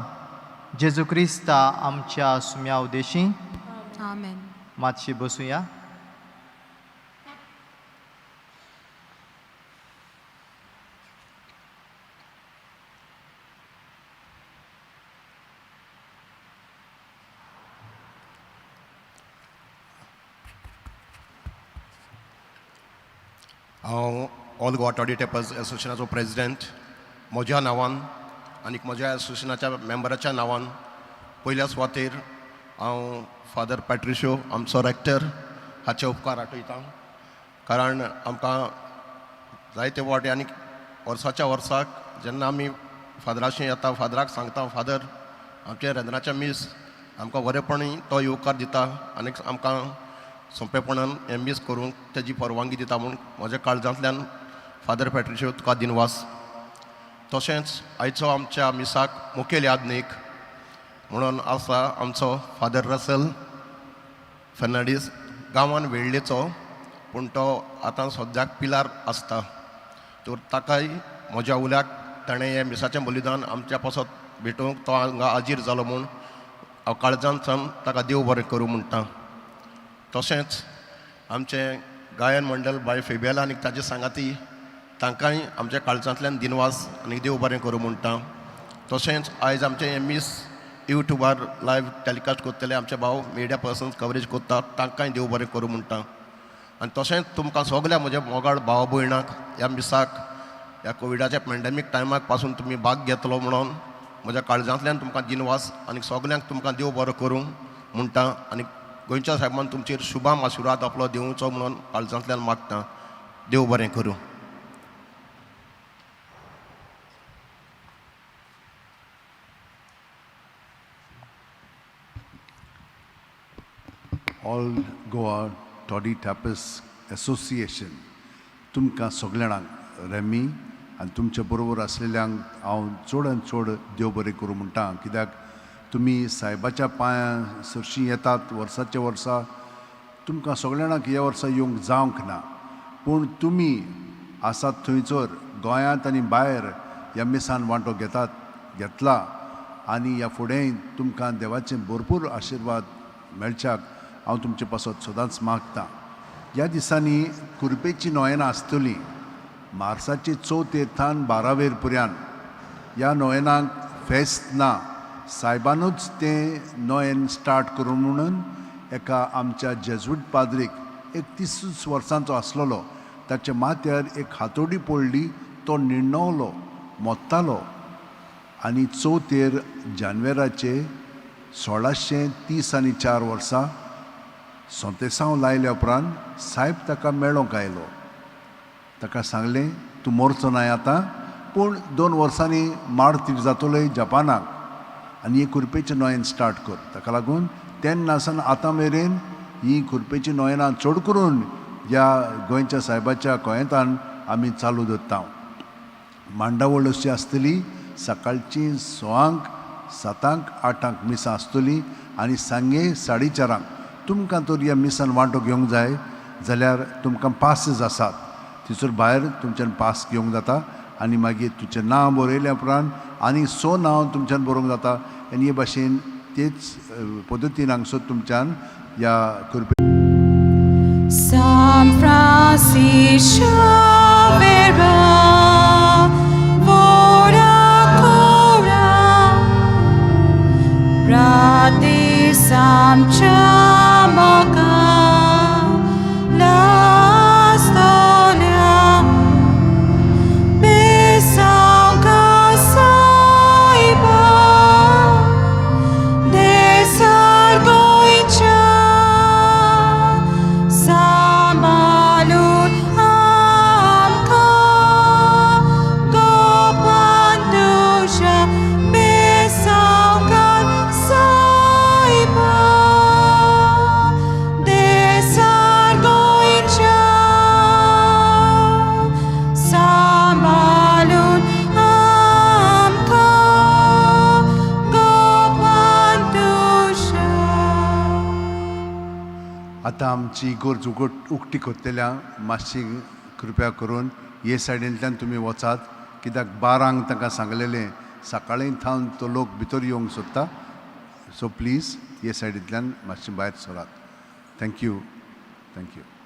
जेजू क्रिस्ता आमच्या सुम्या उदेशी.
आमेन.
मातशी बसुया.
हांव ऑल गोवा टॉडी टॅपर्स एसोसिएशनाचो प्रेजिडेंट. म्हज्या नांवान आनी म्हज्या एसोसिएशनाच्या मेंबराच्या नांवान पयल्या सुवातेर हांव फादर पॅट्रिशियो, आमचो रेक्टर, हाचे उपकार आठयता, कारण आमकां जायते फावटी आनी वर्साच्या वर्साक जेन्ना आमी फादराशी येता, फादराक सांगता, फादर, आमचें रेंदराचें मीस आमकां बरेपणी तो येवकार दिता आनी आमकां सोंपेपणान हें मीस करूंक तेजी परवानगी दिता म्हूण म्हज्या काळजांतल्यान फादर पॅट्रिशियो तुका दिनवास. तशेंच आयचो आमच्या मिसाक मुखेल याज्ञीक म्हणून आसा आमचो फादर रसल फर्नांडीस, गांवान वेळ्ळेचो, पूण तो आतां सद्याक पिलार आसता. तर ताकाय म्हज्या उल्याक ताणें हें मिसाचें बलिदान आमच्या पासत भेटोवंक तो हांगा हाजीर जालो म्हूण हांव काळजान सावन ताका देव बरें करूं म्हणटा. तशेंच आमचें गायन मंडळ बाय फेबियाला आनी ताजे सांगाती, तांकांय आमच्या काळजांतल्यान दिनवास आनी देव बरें करूं म्हणटा. तशेंच आयज आमचें हें मीस युट्यूबार लायव्ह टेलिकास्ट करतले आमचे भाव मिडिया पर्सन्स कवरेज करतात, तांकांय देव बरें करूं म्हणटा. आनी तशेंच तुमकां सगल्या म्हज्या मोगाळ भाव भयणाक ह्या मिसाक ह्या कोविडाच्या पेंडेमीक टायमाक पासून तुमी भाग घेतलो म्हणून म्हज्या काळजांतल्यान तुमकां दिनवास आनी सगल्यांक तुमकां देव बरो करूं म्हणटा आनी गोंयच्या सायबान तुमचेर शुभाम आशिर्वाद आपलो दिवचो म्हणून काळजांतल्यान मागता. देव बरें करूं.
All Goa toddy tappers association तुमकां सगळ्यांक, रेमी आनी तुमचे बरोबर आसलेल्यांक हांव चड आनी चड देव बरें करूं म्हणटा, कित्याक तुमी सायबाच्या पांयां सरशीं येतात वर्साच्या वर्सा. तुमकां सगळ्यांक ह्या वर्सा येवंक जावंक ना, पूण तुमी आसात थंयसर गोंयांत आनी भायर ह्या मिसान वांटो घेतात, घेतला आनी ह्या फुडें तुमकां देवाचे भरपूर आशिर्वाद मेळच्याक हांव तुमचे पासत सदांच मागतां. ह्या दिसांनी कुर्पेची नोयेनां आसतलीं मार्साचे चवथेर थावन बारावेर पुर्यान. ह्या नोयेनाक फेस्त ना. सायबानूच तें नोयेन स्टार्ट करूं म्हणून एका आमच्या जेजूट पाद्रीक, 31 वर्सांचो आसलेलो, ताच्या माथ्यार एक हातोडी पडली, तो निर्णवलो, मोत्तालो आनी चवथेर जानेवाराचे 1634 वर्सां सोंतेसांव लायल्या उपरांत सायब ताका मेळोंक आयलो. ताका सांगलें, तूं मरचो नाय आतां, पूण 2 वर्सांनी मार्तीर जातलोय जपानाक आनी ही कुर्पेचें नोयेन स्टार्ट कर. ताका लागून तेन्ना सावन आतां मेरेन ही कुर्पेची नोयेनां चड करून ह्या गोंयच्या सायबाच्या गोंयांतान आमी चालू दवरता. मांडावळ अशी आसतली, सकाळची 6क, 7क, 8क मिसां आसतली आनी सांगे 4:30. तुमकां तर ह्या मिसान वांटो घेवंक जाय जाल्यार तुमकां पासीस आसात, थंयसर भायर तुमच्यान पास घेवंक जाता आनी मागीर तुमचें नांव बरयल्या उपरांत आनी 6 नांव तुमच्यान बरोवंक जाता आनी हे भाशेन तेच पद्दतीन हांगसर तुमच्यान ह्या करपी
San Francisco vera vora cora Pradesam chamaka lastolia Besam kasaiba Desargoicha Samalut. Amen.
आतां आमची इगोर्ज उगट उक्ती करतल्या मातशी कृपया करून हे सायडींतल्यान तुमी वचात कित्याक बारांक तांकां सांगलेलें सकाळीं थावन तो लोक भितर येवंक सोदता. सो प्लीज हे सायडींतल्यान मातशें भायर सरात. Thank you, thank you.